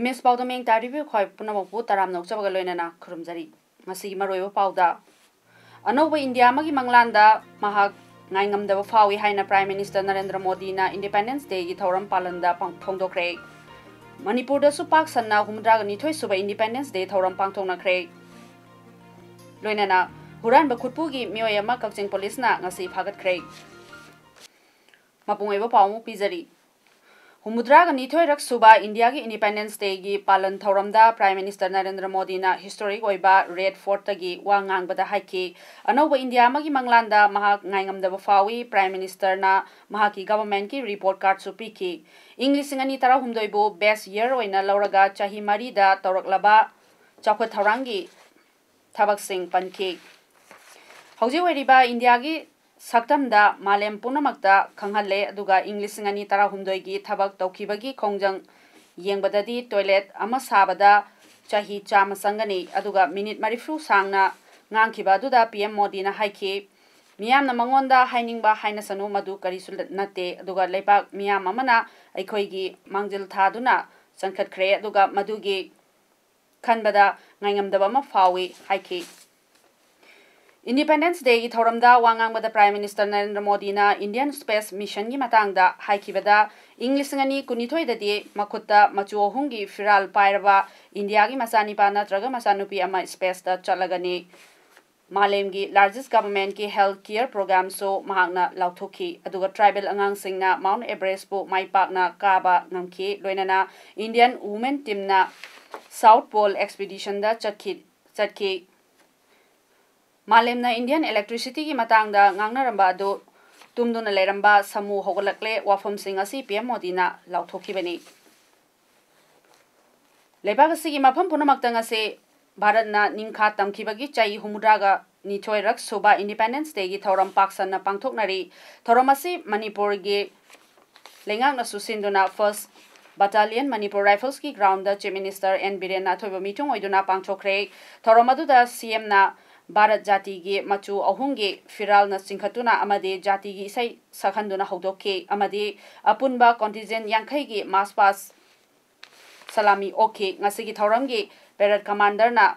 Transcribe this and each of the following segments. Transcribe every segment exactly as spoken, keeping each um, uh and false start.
Image ꯄꯥꯎꯗ ꯃꯤꯠꯌꯦꯡ ꯇꯥꯕꯤꯔꯤꯕ ꯑꯩꯈꯣꯏ ꯄꯨꯝꯅꯃꯛꯄꯨ ꯇꯔꯥꯝꯅ ꯑꯣꯛꯆꯕꯒ ꯂꯣꯏꯅꯅ ꯈꯨꯔꯨꯝꯖꯔꯤ꯫ ꯉꯁꯤꯒꯤ ꯃꯔꯨꯑꯣꯏꯕ ꯄꯥꯎꯗ, ꯑꯅꯧꯕ ꯏꯟꯗꯤꯌꯥ ꯑꯃꯒꯤ ꯃꯪꯂꯥꯟꯗ ꯃꯍꯥꯛ ꯉꯥꯏꯉꯝꯗꯕ ꯐꯥꯎꯏ ꯍꯥꯏꯅ Prime Minister ꯅꯔꯦꯟꯗ꯭ꯔ ꯃꯣꯗꯤꯅ Independence Dayꯒꯤ ꯊꯧꯔꯝ ꯄꯥꯂꯟꯗ ꯄꯥꯡ-, ꯐꯣꯡꯗꯣꯛꯈ꯭ꯔꯦ꯫ ꯃꯅꯤꯄꯨꯔꯗꯁꯨ ꯄꯥꯛ ꯁꯟꯅ ꯍꯨꯝꯐꯨꯇꯔꯥꯒ ꯅꯤꯊꯣꯏ ꯁꯨꯕ Independence Day ꯊꯧꯔꯝ ꯄꯥꯡꯊꯣꯛꯅꯈ꯭ꯔꯦ꯫ ꯂꯣꯏꯅꯅ ꯍꯨꯔꯥꯟꯕ ꯈꯨꯠꯄꯨꯒꯤ ꯃꯤꯑꯣꯏ ꯑꯃ ꯀꯛꯆꯤꯡ ꯄꯨꯂꯤꯁꯅ ꯉꯁꯤ ꯐꯥꯒꯠꯈ꯭ꯔꯦ꯫ ꯃꯄꯨꯡ ꯑꯣꯏꯕ ꯄꯥꯎ ꯑꯃꯨꯛ ꯄꯤꯖꯔꯤ꯫ ꯍꯨꯝꯐꯨꯇꯔꯥꯒ ꯅꯤꯊꯣꯏꯔꯛ ꯁꯨꯕ ꯏꯟꯗꯤꯌꯥꯒꯤ Independence Dayꯒꯤ ꯄꯥꯂꯟ ꯊꯧꯔꯝꯗ Prime Minister ꯅꯔꯦꯟꯗ꯭ꯔ ꯃꯣꯗꯤꯅ historic ꯑꯣꯏꯕ Red Fortꯇꯒꯤ ꯋꯥ ꯉꯥꯡꯕꯗ ꯍꯥꯏꯈꯤ, ꯑꯅꯧꯕ ꯏꯟꯗꯤꯌꯥ ꯑꯃꯒꯤ ꯃꯪꯂꯥꯟꯗ ꯃꯍꯥꯛ ꯉꯥꯏꯉꯝꯗꯕ ꯐꯥꯎꯏ꯫ Prime Ministerꯅ ꯃꯍꯥꯛꯀꯤ governmentꯀꯤ report cardꯁꯨ ꯄꯤꯈꯤ꯫ ꯏꯪ ꯂꯤꯁꯤꯡ ꯑꯅꯤ ꯇꯔꯥꯍꯨꯝꯗꯣꯏꯕꯨ best year ꯑꯣꯏꯅ ꯂꯧꯔꯒ ꯆꯍꯤ ꯃꯔꯤꯗ ꯇꯧꯔꯛꯂꯕ ꯆꯥꯎꯈꯠ ꯊꯧꯔꯥꯡꯒꯤ ꯊꯕꯛꯁꯤꯡ ꯄꯟꯈꯤ꯫ ꯍꯧꯖꯤꯛ ꯑꯣꯏꯔꯤꯕ ꯏꯟꯗꯤꯌꯥꯒꯤ ꯁꯛꯇꯝꯗ ꯃꯥꯂꯦꯝ ꯄꯨꯝꯅꯃꯛꯇ ꯈꯪꯍꯜꯂꯦ, ꯑꯗꯨꯒ ꯏꯪ ꯂꯤꯁꯤꯡ ꯑꯅꯤ ꯇꯔꯥꯍꯨꯝꯗꯣꯏꯒꯤ ꯊꯕꯛ ꯇꯧꯈꯤꯕꯒꯤ ꯈꯣꯡꯖꯪ ꯌꯦꯡꯕꯗꯗꯤ toilet ꯑꯃ ꯁꯥꯕꯗ ꯆꯍꯤ ꯆꯥꯝꯃ ꯆꯪꯒꯅꯤ꯫ ꯑꯗꯨꯒ minute ꯃꯔꯤꯐꯨ ꯁꯥꯡꯅ ꯉꯥꯡꯈꯤꯕ ꯑꯗꯨꯗ PM ꯃꯣꯗꯤꯅ ꯍꯥꯏꯈꯤ, ꯃꯤꯌꯥꯝꯅ ꯃꯉꯣꯟꯗ ꯍꯥꯏꯅꯤꯡꯕ ꯍꯥꯏꯅꯁꯅꯨ, ꯃꯗꯨ ꯀꯔꯤꯁꯨ ꯅꯠꯇꯦ꯫ ꯑꯗꯨꯒ ꯂꯩꯕꯥꯛ ꯃꯤꯌꯥꯝ ꯑꯃꯅ ꯑꯩꯈꯣꯏꯒꯤ ꯃꯥꯡꯖꯤꯜ ꯊꯥꯗꯨꯅ ꯆꯪꯈꯠꯈ꯭ꯔꯦ, ꯑꯗꯨꯒ ꯃꯗꯨꯒꯤ ꯈꯟꯕꯗ ꯉꯥꯏꯉꯝꯗꯕ ꯑꯃ ꯐꯥꯎꯏ ꯍꯥꯏꯈꯤ꯫ Independence Dayꯒꯤ ꯊꯧꯔꯝꯗ ꯋꯥ ꯉꯥꯡꯕꯗ Prime Minister ꯅꯔꯦꯟꯗ꯭ꯔ ꯃꯣꯗꯤꯅ Indian Space Missionꯒꯤ ꯃꯇꯥꯡꯗ ꯍꯥꯏꯈꯤꯕꯗ, ꯏꯪ ꯂꯤꯁꯤꯡ ꯑꯅꯤ ꯀꯨꯟꯅꯤꯊꯣꯏꯗꯗꯤ ꯃꯈꯨꯠꯇ ꯃꯆꯨ ꯑꯍꯨꯝꯒꯤ ꯐꯤꯔꯥꯜ ꯄꯥꯏꯔꯕ ꯏꯟꯗꯤꯌꯥꯒꯤ ꯃꯆꯥꯅꯤꯄꯥ ꯅꯠꯇ꯭ꯔꯒ ꯃꯆꯥꯅꯨꯄꯤ ꯑꯃ spaceꯇ ꯆꯠꯂꯒꯅꯤ꯫ ꯃꯥꯂꯦꯝꯒꯤ largest governmentꯀꯤ health care programꯁꯨ ꯃꯍꯥꯛꯅ ꯂꯥꯎꯊꯣꯛꯈꯤ꯫ ꯑꯗꯨꯒ tribal ꯑꯉꯥꯡꯁꯤꯡꯅ Mount Everestꯄꯨ ꯃꯥꯏ ꯄꯥꯛꯅ ꯀꯥꯕ ꯉꯝꯈꯤ꯫ ꯂꯣꯏꯅꯅ Indian women teamꯅ South Pole expeditionꯗ ꯆꯠꯈꯤ, ꯆꯠꯈꯤ꯫ ꯃꯥꯂꯦꯝꯅ Indian electricityꯒꯤ ꯃꯇꯥꯡꯗ ꯉꯥꯡꯅꯔꯝꯕ ꯑꯗꯨ ꯇꯨꯝꯗꯨꯅ ꯂꯩꯔꯝꯕ ꯁꯥꯃꯨ ꯍꯧꯒꯠꯂꯛꯂꯦ ꯋꯥꯐꯝꯁꯤꯡ ꯑꯁꯤ PM ꯃꯣꯗꯤꯅ ꯂꯥꯎꯊꯣꯛꯈꯤꯕꯅꯤ꯫ ꯂꯩꯕꯥꯛ ꯑꯁꯤꯒꯤ ꯃꯐꯝ ꯄꯨꯝꯅꯃꯛꯇ ꯉꯁꯤ ꯚꯥꯔꯠꯅ ꯅꯤꯡꯈꯥ ꯇꯝꯈꯤꯕꯒꯤ ꯆꯍꯤ ꯍꯨꯝꯐꯨꯇꯔꯥꯒ ꯅꯤꯊꯣꯏꯔꯛ ꯁꯨꯕ Independence Dayꯒꯤ ꯊꯧꯔꯝ ꯄꯥꯛ ꯁꯟꯅ ꯄꯥꯡꯊꯣꯛꯅꯔꯤ꯫ ꯊꯧꯔꯝ ꯑꯁꯤ ꯃꯅꯤꯄꯨꯔꯒꯤ ꯂꯩꯉꯥꯛꯅꯁꯨ ꯁꯤꯟꯗꯨꯅ First Battalion Manipur Riflesꯀꯤ groundꯗ Chief Minister N ꯕꯤꯔꯦꯟꯅ ꯑꯊꯣꯏꯕ ꯃꯤꯊꯨꯡ ꯑꯣꯏꯗꯨꯅ ꯄꯥꯡꯊꯣꯛꯈ꯭ꯔꯦ꯫ ꯊꯧꯔꯝ ꯑꯗꯨꯗ CMꯅ ꯚꯥꯔꯠ ꯖꯥꯇꯤꯒꯤ ꯃꯆꯨ ꯑꯍꯨꯝꯒꯤ ꯐꯤꯔꯥꯜꯅ ꯆꯤꯡꯈꯠꯇꯨꯅ ꯑꯃꯗꯤ ꯖꯥꯇꯤꯒꯤ ꯏꯁꯩ ꯁꯛꯍꯟꯗꯨꯅ ꯍꯧꯗꯣꯛꯈꯤ ꯑꯃꯗꯤ ꯑꯄꯨꯟꯕ contingent ꯌꯥꯡꯈꯩꯒꯤ march past ꯁꯂꯥꯃꯤ ꯑꯣꯛꯈꯤ꯫ ꯉꯁꯤꯒꯤ ꯊꯧꯔꯝꯒꯤ parade commanderꯅ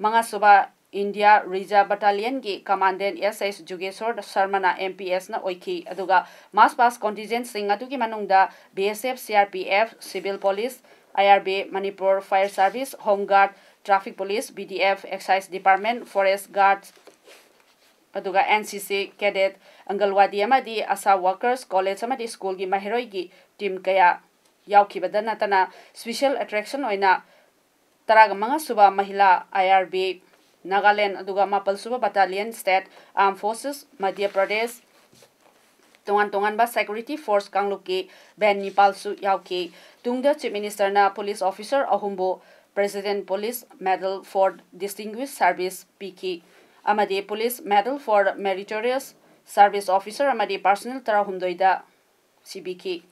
ꯃꯉꯥꯁꯨꯕ India Reserve Battalionꯒꯤ Commandant S S Jugeshor ꯁꯔꯃꯅ M P Sꯅ ꯑꯣꯏꯈꯤ꯫ ꯑꯗꯨꯒ march past contingentꯁꯤꯡ ꯑꯗꯨꯒꯤ ꯃꯅꯨꯡꯗ B S F, C R P F, Civil Police, I R B, Manipur Fire Service, Home Guard, Traffic Police, B D F, Excise Department, Forest Guard, ꯑꯗꯨꯒ N C C cadet, ꯑꯪꯒꯜꯋꯥꯗꯤ ꯑꯃꯗꯤ ASHA workers, college ꯑꯃꯗꯤ schoolꯒꯤ ꯃꯍꯩꯔꯣꯏꯒꯤ team ꯀꯌꯥ ꯌꯥꯎꯈꯤꯕꯗ ꯅꯠꯇꯅ special attraction ꯑꯣꯏꯅ ꯇꯔꯥꯒ ꯃꯉꯥ ꯁꯨꯕ ꯃꯍꯤꯂꯥ I R B Nagaland ꯑꯗꯨꯒ ꯃꯥꯄꯜ ꯁꯨꯕ Battalion State Armed Forces Madhya Pradesh ꯇꯣꯉꯥꯟ ꯇꯣꯉꯥꯟꯕ security force ꯀꯥꯡꯂꯨꯞꯀꯤ band ꯅꯤꯄꯥꯜꯁꯨ ꯌꯥꯎꯈꯤ꯫ ꯇꯨꯡꯗ Chief Ministerꯅ police officer ꯑꯍꯨꯝꯕꯨ President Police Medal for Distinguished Service ꯄꯤꯈꯤ ꯑꯃꯗꯤ Police Medal for Meritorious Service Officer ꯑꯃꯗꯤ personnel ꯇꯔꯥꯍꯨꯝꯗꯣꯏꯗ ꯁꯤꯕꯤꯈꯤ꯫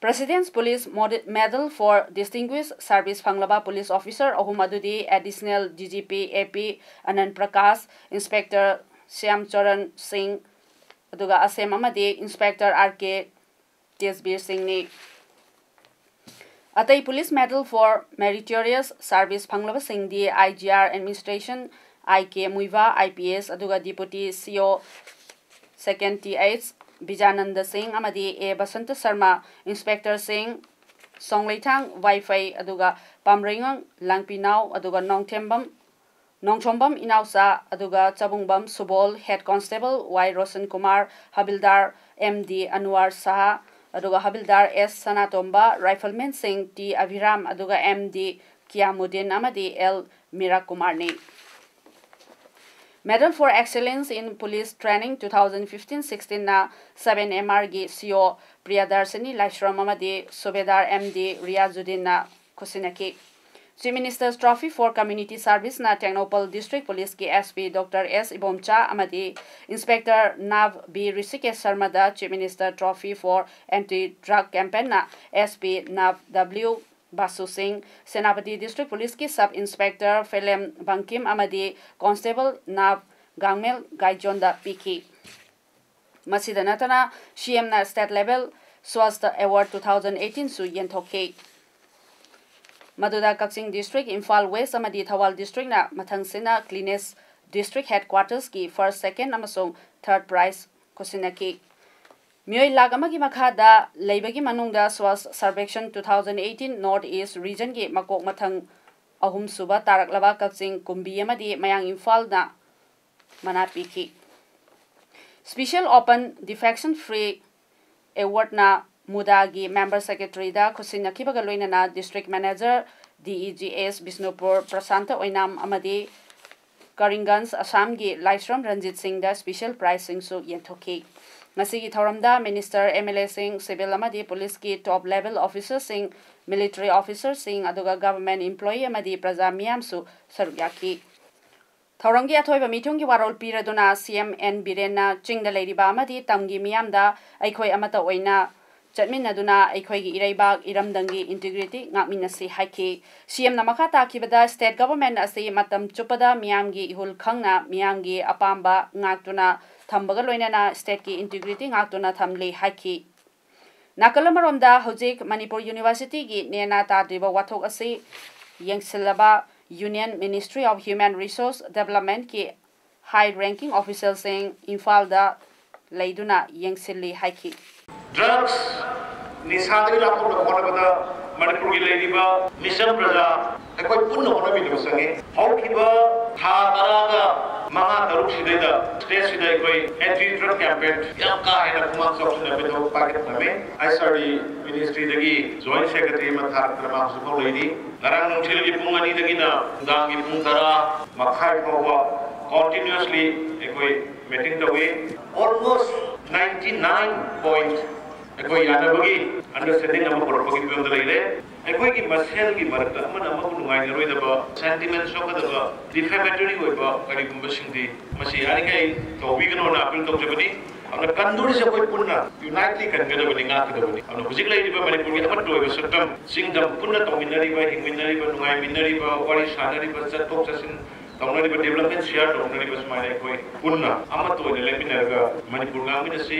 President's Police Mode-, Medal for Distinguished Service ꯐꯪꯂꯕ police officer ꯑꯍꯨꯝ ꯑꯗꯨꯗꯤ Additional D G P A P Anand Prakash, Inspector Shyam Charan Singh, ꯑꯗꯨꯒ ꯑꯁꯦꯝ ꯑꯃꯗꯤ Inspector R K ꯇꯦꯖꯕꯤꯔ ꯁꯤꯡꯅꯤ꯫ ꯑꯇꯩ Police Medal for Meritorious Service ꯐꯪꯂꯕꯁꯤꯡꯗꯤ I G R Administration I K Muivah, I P S, ꯑꯗꯨꯒ Deputy C O Second T H ꯕꯤꯖꯥꯅꯟꯗ ꯁꯤꯡ ꯑꯃꯗꯤ A Basanta Sharma, Inspector ꯁꯤꯡ, ꯁꯣꯡꯂꯩꯊꯥꯡ ꯋꯥꯏꯐꯩ, ꯑꯗꯨꯒ ꯄꯥꯝꯔꯩꯉꯪ ꯂꯥꯡꯄꯤꯅꯥꯎ, ꯑꯗꯨꯒ ꯅꯣꯡꯊꯦꯝꯕꯝ, ꯅꯣꯡꯊꯣꯝꯕꯝ ꯏꯅꯥꯎꯆꯥ, ꯑꯗꯨꯒ ꯆꯕꯨꯡꯕꯝ ꯁꯨꯕꯣꯜ, Head Constable Y Roshan Kumar, ꯍꯕꯤꯜꯗꯥꯔ M D ꯑꯟꯋꯥꯔ ꯁꯍꯥ, ꯑꯗꯨꯒ ꯍꯕꯤꯜꯗꯥꯔ S ꯁꯅꯥꯇꯣꯝꯕ, rifleman ꯁꯤꯡ T ꯑꯚꯤꯔꯥꯝ, ꯑꯗꯨꯒ M D ꯀꯤꯌꯥꯃꯨꯗꯤꯟ ꯑꯃꯗꯤ L Mira ꯀꯨꯃꯥꯔꯅꯤ꯫ Medal for Excellence in Police Training two thousand fifteen sixteen ꯅ seven M R ꯒꯤ C O ꯄ꯭ꯔꯤꯌꯥꯗꯔꯁꯤꯅꯤ ꯂꯥꯏꯁ꯭ꯔꯝ ꯑꯃꯗꯤ ꯁꯨꯕꯦꯗꯥꯔ M D ꯔꯤꯌꯥꯖꯨꯗꯤꯟꯅ ꯈꯨꯠꯁꯤꯟꯅꯈꯤ꯫ Chief Minister's Trophy for Community Service ꯅ Tengnoupal District Police ꯀꯤ S P Doctor S Ibomcha ꯑꯃꯗꯤ Inspector ꯅꯥꯚ B Rishikesh ꯁꯔꯃꯗ Chief Minister Trophy for Anti Drug Campaign ꯅ S P ꯅꯥꯚ W ꯕꯥꯁꯨ ꯁꯤꯡ, Senapati District Police ꯀꯤ Sub Inspector ꯐꯦꯂꯦꯝ Bangkim ꯑꯃꯗꯤ Constable ꯅꯥꯚ ꯒꯥꯡꯃꯦꯜ ꯒꯥꯏꯖꯣꯟꯗ ꯄꯤꯈꯤ꯫ ꯃꯁꯤꯗ ꯅꯠꯇꯅ C M ꯅ State Level Swasthya Award two thousand eighteen ꯁꯨ ꯌꯦꯟꯊꯣꯛꯈꯤ꯫ ꯃꯗꯨꯗ ꯀꯛꯆꯤꯡ District, ꯏꯝꯐꯥꯜ West ꯑꯃꯗꯤ ꯊꯧꯕꯥꯜ District ꯅ ꯃꯊꯪꯁꯤꯠꯅ Cleanest District Headquarters ꯀꯤ first, second ꯑꯃꯁꯨꯡ third prize ꯈꯨꯠꯁꯤꯟꯅꯈꯤ꯫ ꯃꯤꯑꯣꯏ ꯂꯥꯈ ꯑꯃꯒꯤ ꯃꯈꯥꯗ ꯂꯩꯕꯒꯤ ꯃꯅꯨꯡꯗ Swachh Survekshan two thousand eighteen North East Region ꯒꯤ ꯃꯀꯣꯛ ꯃꯊꯪ ꯑꯍꯨꯝꯁꯨꯕ ꯇꯥꯔꯛꯂꯕ ꯀꯛꯆꯤꯡ, ꯀꯨꯝꯕꯤ ꯑꯃꯗꯤ ꯃꯌꯥꯡ ꯏꯝꯐꯥꯜꯅ ꯃꯅꯥ ꯄꯤꯈꯤ꯫ Special Open Defecation Free Award ꯅ ꯃꯨꯗꯥꯒꯤ Member Secretary ꯗ ꯈꯨꯠꯁꯤꯟꯅꯈꯤꯕꯒ ꯂꯣꯏꯅꯅ District Manager D E G S Bishnupur Prasanta ꯑꯣꯏꯅꯥꯝ ꯑꯃꯗꯤ ꯀꯔꯤꯡꯒꯟꯖ ꯑꯁꯥꯝꯒꯤ ꯂꯥꯏꯁ꯭ꯔꯝ ꯔꯟꯖꯤꯠ ꯁꯤꯡꯗ special prize ꯁꯤꯡꯁꯨ ꯌꯦꯟꯊꯣꯛꯈꯤ꯫ ꯉꯁꯤꯒꯤ ꯊꯧꯔꯝꯗ Minister, M L A ꯁꯤꯡ, civil ꯑꯃꯗꯤ police ꯀꯤ top level officer ꯁꯤꯡ, military officer ꯁꯤꯡ, ꯑꯗꯨꯒ government employee ꯑꯃꯗꯤ ꯄ꯭ꯔꯖꯥ ꯃꯤꯌꯥꯝꯁꯨ ꯁꯔꯨꯛ ꯌꯥꯈꯤ꯫ ꯊꯧꯔꯝꯒꯤ ꯑꯊꯣꯏꯕ ꯃꯤꯊꯨꯡꯒꯤ ꯋꯥꯔꯣꯜ ꯄꯤꯔꯗꯨꯅ C M N ꯕꯤꯔꯦꯟꯅ ꯆꯤꯡꯗ ꯂꯩꯔꯤꯕ ꯑꯃꯗꯤ ꯇꯝꯒꯤ ꯃꯤꯌꯥꯝꯗ ꯑꯩꯈꯣꯏ ꯑꯃꯠꯇ ꯑꯣꯏꯅ ꯆꯠꯃꯤꯟꯅꯗꯨꯅ ꯑꯩꯈꯣꯏꯒꯤ ꯏꯔꯩꯕꯥꯛ ꯏꯔꯝꯗꯝꯒꯤ integrity ꯉꯥꯛꯃꯤꯟꯅꯁꯤ ꯍꯥꯏꯈꯤ꯫ C M ꯅ ꯃꯈꯥ ꯇꯥꯈꯤꯕꯗ state government ꯑꯁꯤ ꯃꯇꯝ ꯆꯨꯞꯄꯗ ꯃꯤꯌꯥꯝꯒꯤ ꯏꯍꯨꯜ ꯈꯪꯅ ꯃꯤꯌꯥꯝꯒꯤ ꯑꯄꯥꯝꯕ ꯉꯥꯛꯇꯨꯅ ꯊꯝꯕꯒ ꯂꯣꯏꯅꯅ state ꯀꯤ integrity ꯉꯥꯛꯇꯨꯅ ꯊꯝꯂꯤ ꯍꯥꯏꯈꯤ꯫ ꯅꯥꯀꯜ ꯑꯃꯔꯣꯝꯗ ꯍꯧꯖꯤꯛ ꯃꯅꯤꯄꯨꯔ University ꯒꯤ ꯅꯦꯅꯥ ꯇꯥꯗ꯭ꯔꯤꯕ ꯋꯥꯊꯣꯛ ꯑꯁꯤ ꯌꯦꯡꯁꯤꯜꯂꯕ Union Ministry of Human Resource Development ꯀꯤ high ranking official ꯁꯤꯡ ꯏꯝꯐꯥꯜꯗ ꯂꯩꯗꯨꯅ ꯌꯦꯡꯁꯤꯜꯂꯤ ꯍꯥꯏꯈꯤ꯫ Drugs ꯅꯤꯁꯥꯗꯒꯤ ꯂꯥꯞꯊꯣꯛꯅꯕ ꯍꯣꯠꯅꯕꯗ ꯃꯅꯤꯄꯨꯔꯒꯤ ꯂꯩꯔꯤꯕ ꯃꯤꯆꯝ ꯄ꯭ꯔꯖꯥ ꯑꯩꯈꯣꯏ ꯄꯨꯟꯅ ꯍꯣꯠꯅꯃꯤꯟꯅꯕ ꯆꯪꯉꯤ꯫ ꯍꯧꯈꯤꯕ ꯊꯥ ꯇꯔꯥꯒ ꯃꯉꯥ ꯇꯔꯨꯛꯁꯤꯗꯩꯗ state ꯁꯤꯗ ꯑꯩꯈꯣꯏ anti drug campaign ꯌꯥꯝ ꯀꯥ ꯍꯦꯟꯅ ꯈꯨꯃꯥꯡ ꯆꯥꯎꯁꯤꯟꯅꯕꯒꯤ ꯊꯕꯛ ꯄꯥꯏꯈꯠꯂꯝꯃꯤ꯫ H R D Ministry ꯗꯒꯤ Joint Secretary ꯑꯃ ꯊꯥꯔꯛꯇꯅ ꯃꯥ ꯍꯧꯖꯤꯛꯐꯥꯎ ꯂꯩꯔꯤ꯫ ꯉꯔꯥꯡ ꯅꯨꯡꯊꯤꯜꯒꯤ ꯄꯨꯡ ꯑꯅꯤꯗꯒꯤꯅ ꯅꯨꯡꯗꯥꯡꯒꯤ ꯄꯨꯡ ꯇꯔꯥ ꯃꯈꯥꯏ ꯐꯥꯎꯕ Continuously ꯑꯩꯈꯣꯏ meeting ꯇꯧꯏ꯫ Almost ninety nine point ꯑꯩꯈꯣꯏ ꯌꯥꯅꯕꯒꯤ understanding ꯑꯃ ꯄꯨꯔꯛꯄꯒꯤ ꯐꯤꯕꯝꯗ ꯂꯩꯔꯦ꯫ ꯑꯩꯈꯣꯏꯒꯤ ꯃꯁꯦꯜꯒꯤ ꯃꯔꯛꯇ ꯑꯃꯅ ꯑꯃꯕꯨ ꯅꯨꯡꯉꯥꯏꯅꯔꯣꯏꯗꯕ, sentiment ꯁꯣꯛꯀꯗꯕ, defamatory ꯑꯣꯏꯕ ꯀꯔꯤꯒꯨꯝꯕꯁꯤꯡꯗꯤ ꯃꯁꯤ ꯌꯥꯔꯤꯉꯩ ꯇꯧꯕꯤꯒꯅꯣꯅ appeal ꯇꯧꯖꯕꯅꯤ꯫ ꯑꯗꯨꯅ ꯀꯟꯗꯣꯔꯤꯁꯦ ꯑꯩꯈꯣꯏ ꯄꯨꯟꯅ unitely ꯀꯟꯒꯗꯕꯅꯤ, ꯉꯥꯛꯀꯗꯕꯅꯤ꯫ ꯑꯗꯨꯅ ꯍꯧꯖꯤꯛ ꯂꯩꯔꯤꯕ ꯃꯅꯤꯄꯨꯔꯒꯤ ꯑꯃꯠꯇ ꯑꯣꯏꯕ ꯁꯛꯇꯝ, ꯆꯤꯡꯗꯝ ꯄꯨꯟꯅ ꯇꯧꯃꯤꯟꯅꯔꯤꯕ, ꯍꯤꯡꯃꯤꯟꯅꯔꯤꯕ, ꯅꯨꯡꯉꯥꯏꯃꯤꯟꯅꯔꯤꯕ, ꯋꯥꯔꯤ ꯁꯥꯟꯅꯔꯤꯕ, ꯆꯠꯊꯣꯛ ꯆꯠꯁꯤꯟ ꯇꯧꯅꯔꯤꯕ, development share ꯇꯧꯅꯔꯤꯕ, ꯁꯨꯃꯥꯏꯅ ꯑꯩꯈꯣꯏ ꯄꯨꯟꯅ ꯑꯃꯠꯇ ꯑꯣꯏꯅ ꯂꯦꯞꯃꯤꯟꯅꯔꯒ ꯃꯅꯤꯄꯨꯔ ꯉꯥꯛꯃꯤꯟꯅꯁꯤ꯫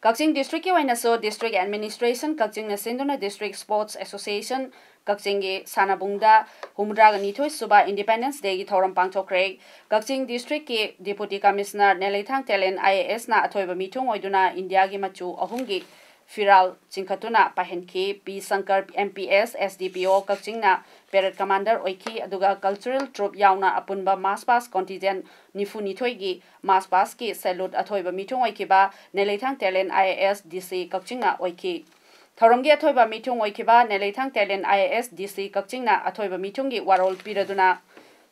ꯀꯛꯆꯤꯡ district ꯀꯤ ꯑꯣꯏꯅꯁꯨ district administration ꯀꯛꯆꯤꯡꯅ ꯁꯤꯟꯗꯨꯅ district sports association ꯀꯛꯆꯤꯡꯒꯤ ꯁꯥꯟꯅꯕꯨꯡꯗ ꯍꯨꯝꯐꯨꯇꯔꯥꯒ ꯅꯤꯊꯣꯏ ꯁꯨꯕ Independence Day ꯒꯤ ꯊꯧꯔꯝ ꯄꯥꯡꯊꯣꯛꯈ꯭ꯔꯦ꯫ ꯀꯛꯆꯤꯡ district ꯀꯤ Deputy Commissioner ꯅꯦꯂꯩꯊꯥꯡ ꯇꯦꯂꯦꯟ IAS ꯅ ꯑꯊꯣꯏꯕ ꯃꯤꯊꯨꯡ ꯑꯣꯏꯗꯨꯅ ꯏꯟꯗꯤꯌꯥꯒꯤ ꯃꯆꯨ ꯑꯍꯨꯝꯒꯤ ꯐꯤꯔꯥꯜ ꯆꯤꯡꯈꯠꯇꯨꯅ ꯄꯥꯏꯍꯟꯈꯤ꯫ ꯄꯤ Shankar, M P S, S D P O ꯀꯛꯆꯤꯡꯅ parade commander ꯑꯣꯏꯈꯤ, ꯑꯗꯨꯒ cultural troupe ꯌꯥꯎꯅ ꯑꯄꯨꯟꯕ march past contingent ꯅꯤꯐꯨ ꯅꯤꯊꯣꯏꯒꯤ march past ꯀꯤ salute ꯑꯊꯣꯏꯕ ꯃꯤꯊꯨꯡ ꯑꯣꯏꯈꯤꯕ ꯅꯦꯂꯩꯊꯥꯡ ꯇꯦꯂꯦꯟ IAS DC ꯀꯛꯆꯤꯡꯅ ꯑꯣꯏꯈꯤ꯫ ꯊꯧꯔꯝꯒꯤ ꯑꯊꯣꯏꯕ ꯃꯤꯊꯨꯡ ꯑꯣꯏꯈꯤꯕ ꯅꯦꯂꯩꯊꯥꯡ ꯇꯦꯂꯦꯟ IAS DC ꯀꯛꯆꯤꯡꯅ ꯑꯊꯣꯏꯕ ꯃꯤꯊꯨꯡꯒꯤ ꯋꯥꯔꯣꯜ ꯄꯤꯔꯗꯨꯅ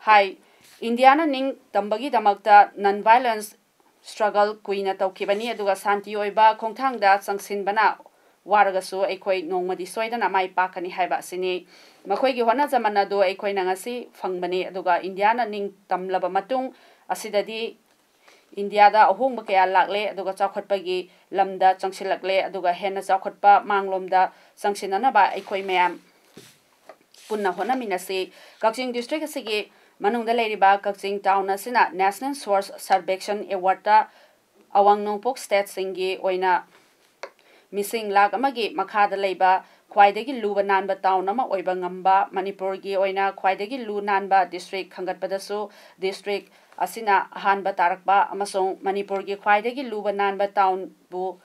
ꯍꯥꯏ, ꯏꯟꯗꯤꯌꯥꯅ ꯅꯤꯡ ꯇꯝꯕꯒꯤꯗꯃꯛꯇ non violence struggle ꯀꯨꯏꯅ ꯇꯧꯈꯤꯕꯅꯤ, ꯑꯗꯨꯒ ꯁꯥꯟꯇꯤ ꯑꯣꯏꯕ ꯈꯣꯡꯊꯥꯡꯗ ꯆꯪꯁꯤꯟꯕꯅ ꯋꯥꯔꯒꯁꯨ ꯑꯩꯈꯣꯏ ꯅꯣꯡꯃꯗꯤ ꯁꯣꯏꯗꯅ ꯃꯥꯏ ꯄꯥꯛꯀꯅꯤ ꯍꯥꯏꯕ ꯑꯁꯤꯅꯤ꯫ ꯃꯈꯣꯏꯒꯤ ꯍꯣꯠꯅꯖꯃꯟ ꯑꯗꯨ ꯑꯩꯈꯣꯏꯅ ꯉꯁꯤ ꯐꯪꯕꯅꯤ, ꯑꯗꯨꯒ ꯏꯟꯗꯤꯌꯥꯅ ꯅꯤꯡ ꯇꯝꯂꯕ ꯃꯇꯨꯡ ꯑꯁꯤꯗꯗꯤ ꯏꯟꯗꯤꯌꯥꯗ ꯑꯍꯣꯡꯕ ꯀꯌꯥ ꯂꯥꯛꯂꯦ, ꯑꯗꯨꯒ ꯆꯥꯎꯈꯠꯄꯒꯤ ꯂꯝꯗ ꯆꯪꯁꯤꯜꯂꯛꯂꯦ, ꯑꯗꯨꯒ ꯍꯦꯟꯅ ꯆꯥꯎꯈꯠꯄ ꯃꯥꯡꯂꯣꯝꯗ ꯆꯪꯁꯤꯟꯅꯅꯕ ꯑꯩꯈꯣꯏ ꯃꯌꯥꯝ ꯄꯨꯟꯅ ꯍꯣꯠꯅꯃꯤꯟꯅꯁꯤ꯫ ꯀꯛꯆꯤꯡ district ꯑꯁꯤꯒꯤ ꯃꯅꯨꯡꯗ ꯂꯩꯔꯤꯕ ꯀꯛꯆꯤꯡ town ꯑꯁꯤꯅ National Swachh Survekshan Award ꯇ ꯑꯋꯥꯡ ꯅꯣꯡꯄꯣꯛ state ꯁꯤꯡꯒꯤ ꯑꯣꯏꯅ ꯃꯤꯁꯤꯡ ꯂꯥꯈ ꯑꯃꯒꯤ ꯃꯈꯥꯗ ꯂꯩꯕ ꯈ꯭ꯋꯥꯏꯗꯒꯤ ꯂꯨꯕ ꯅꯥꯟꯕ town ꯑꯃ ꯑꯣꯏꯕ ꯉꯝꯕ, ꯃꯅꯤꯄꯨꯔꯒꯤ ꯑꯣꯏꯅ ꯈ꯭ꯋꯥꯏꯗꯒꯤ ꯂꯨ ꯅꯥꯟꯕ district ꯈꯟꯒꯠꯄꯗꯁꯨ district ꯑꯁꯤꯅ ꯑꯍꯥꯟꯕ ꯇꯥꯔꯛꯄ ꯑꯃꯁꯨꯡ ꯃꯅꯤꯄꯨꯔꯒꯤ ꯈ꯭ꯋꯥꯏꯗꯒꯤ ꯂꯨꯕ ꯅꯥꯟꯕ town ꯕꯨ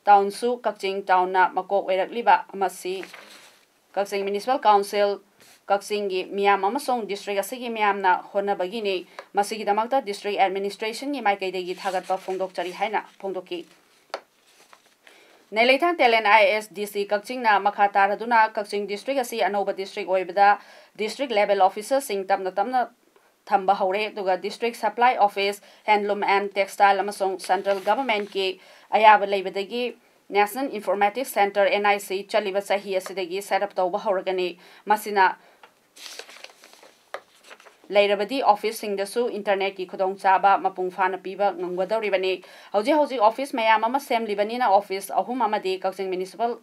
town ꯁꯨ ꯀꯛꯆꯤꯡ town ꯅ ꯃꯀꯣꯛ ꯑꯣꯏꯔꯛꯂꯤꯕ ꯑꯃꯁꯤ ꯀꯛꯆꯤꯡ Municipal Council, ꯀꯛꯆꯤꯡꯒꯤ ꯃꯤꯌꯥꯝ ꯑꯃꯁꯨꯡ district ꯑꯁꯤꯒꯤ ꯃꯤꯌꯥꯝꯅ ꯍꯣꯠꯅꯕꯒꯤꯅꯤ꯫ ꯃꯁꯤꯒꯤꯗꯃꯛꯇ district administration ꯒꯤ ꯃꯥꯏꯀꯩꯗꯒꯤ ꯊꯥꯒꯠꯄ ꯐꯣꯡꯗꯣꯛꯆꯔꯤ ꯍꯥꯏꯅ ꯐꯣꯡꯗꯣꯛꯈꯤ꯫ ꯅꯦꯂꯩꯊꯥꯡ talent I A S D ꯁꯤ ꯀꯛꯆꯤꯡꯅ ꯃꯈꯥ ꯇꯥꯔꯗꯨꯅ ꯀꯛꯆꯤꯡ district ꯑꯁꯤ ꯑꯅꯧꯕ district ꯑꯣꯏꯕꯗ district level officerꯁꯤꯡ ꯇꯞꯅ ꯇꯞꯅ ꯊꯝꯕ ꯍꯧꯔꯦ꯫ ꯑꯗꯨꯒ district supply office, handloom and textile ꯑꯃꯁꯨꯡ central governmentꯀꯤ ꯑꯌꯥꯕ ꯂꯩꯕꯗꯒꯤ National Informatics Centre, N I C, ꯆꯠꯂꯤꯕ ꯆꯍꯤ ꯑꯁꯤꯗꯒꯤ set up ꯇꯧꯕ ꯍꯧꯔꯒꯅꯤ꯫ ꯃꯁꯤꯅ ꯂꯩꯔꯕꯗꯤ officeꯁꯤꯡꯗꯁꯨ internetꯀꯤ ꯈꯨꯗꯣꯡꯆꯥꯕ ꯃꯄꯨꯡ ꯐꯥꯅ ꯄꯤꯕ ꯉꯝꯒꯗꯧꯔꯤꯕꯅꯤ꯫ ꯍꯧꯖꯤꯛ ꯍꯧꯖꯤꯛ office ꯃꯌꯥꯝ ꯑꯃ ꯁꯦꯝꯂꯤꯕꯅꯤꯅ office ꯑꯍꯨꯝ ꯑꯃꯗꯤ ꯀꯛꯆꯤꯡ Municipal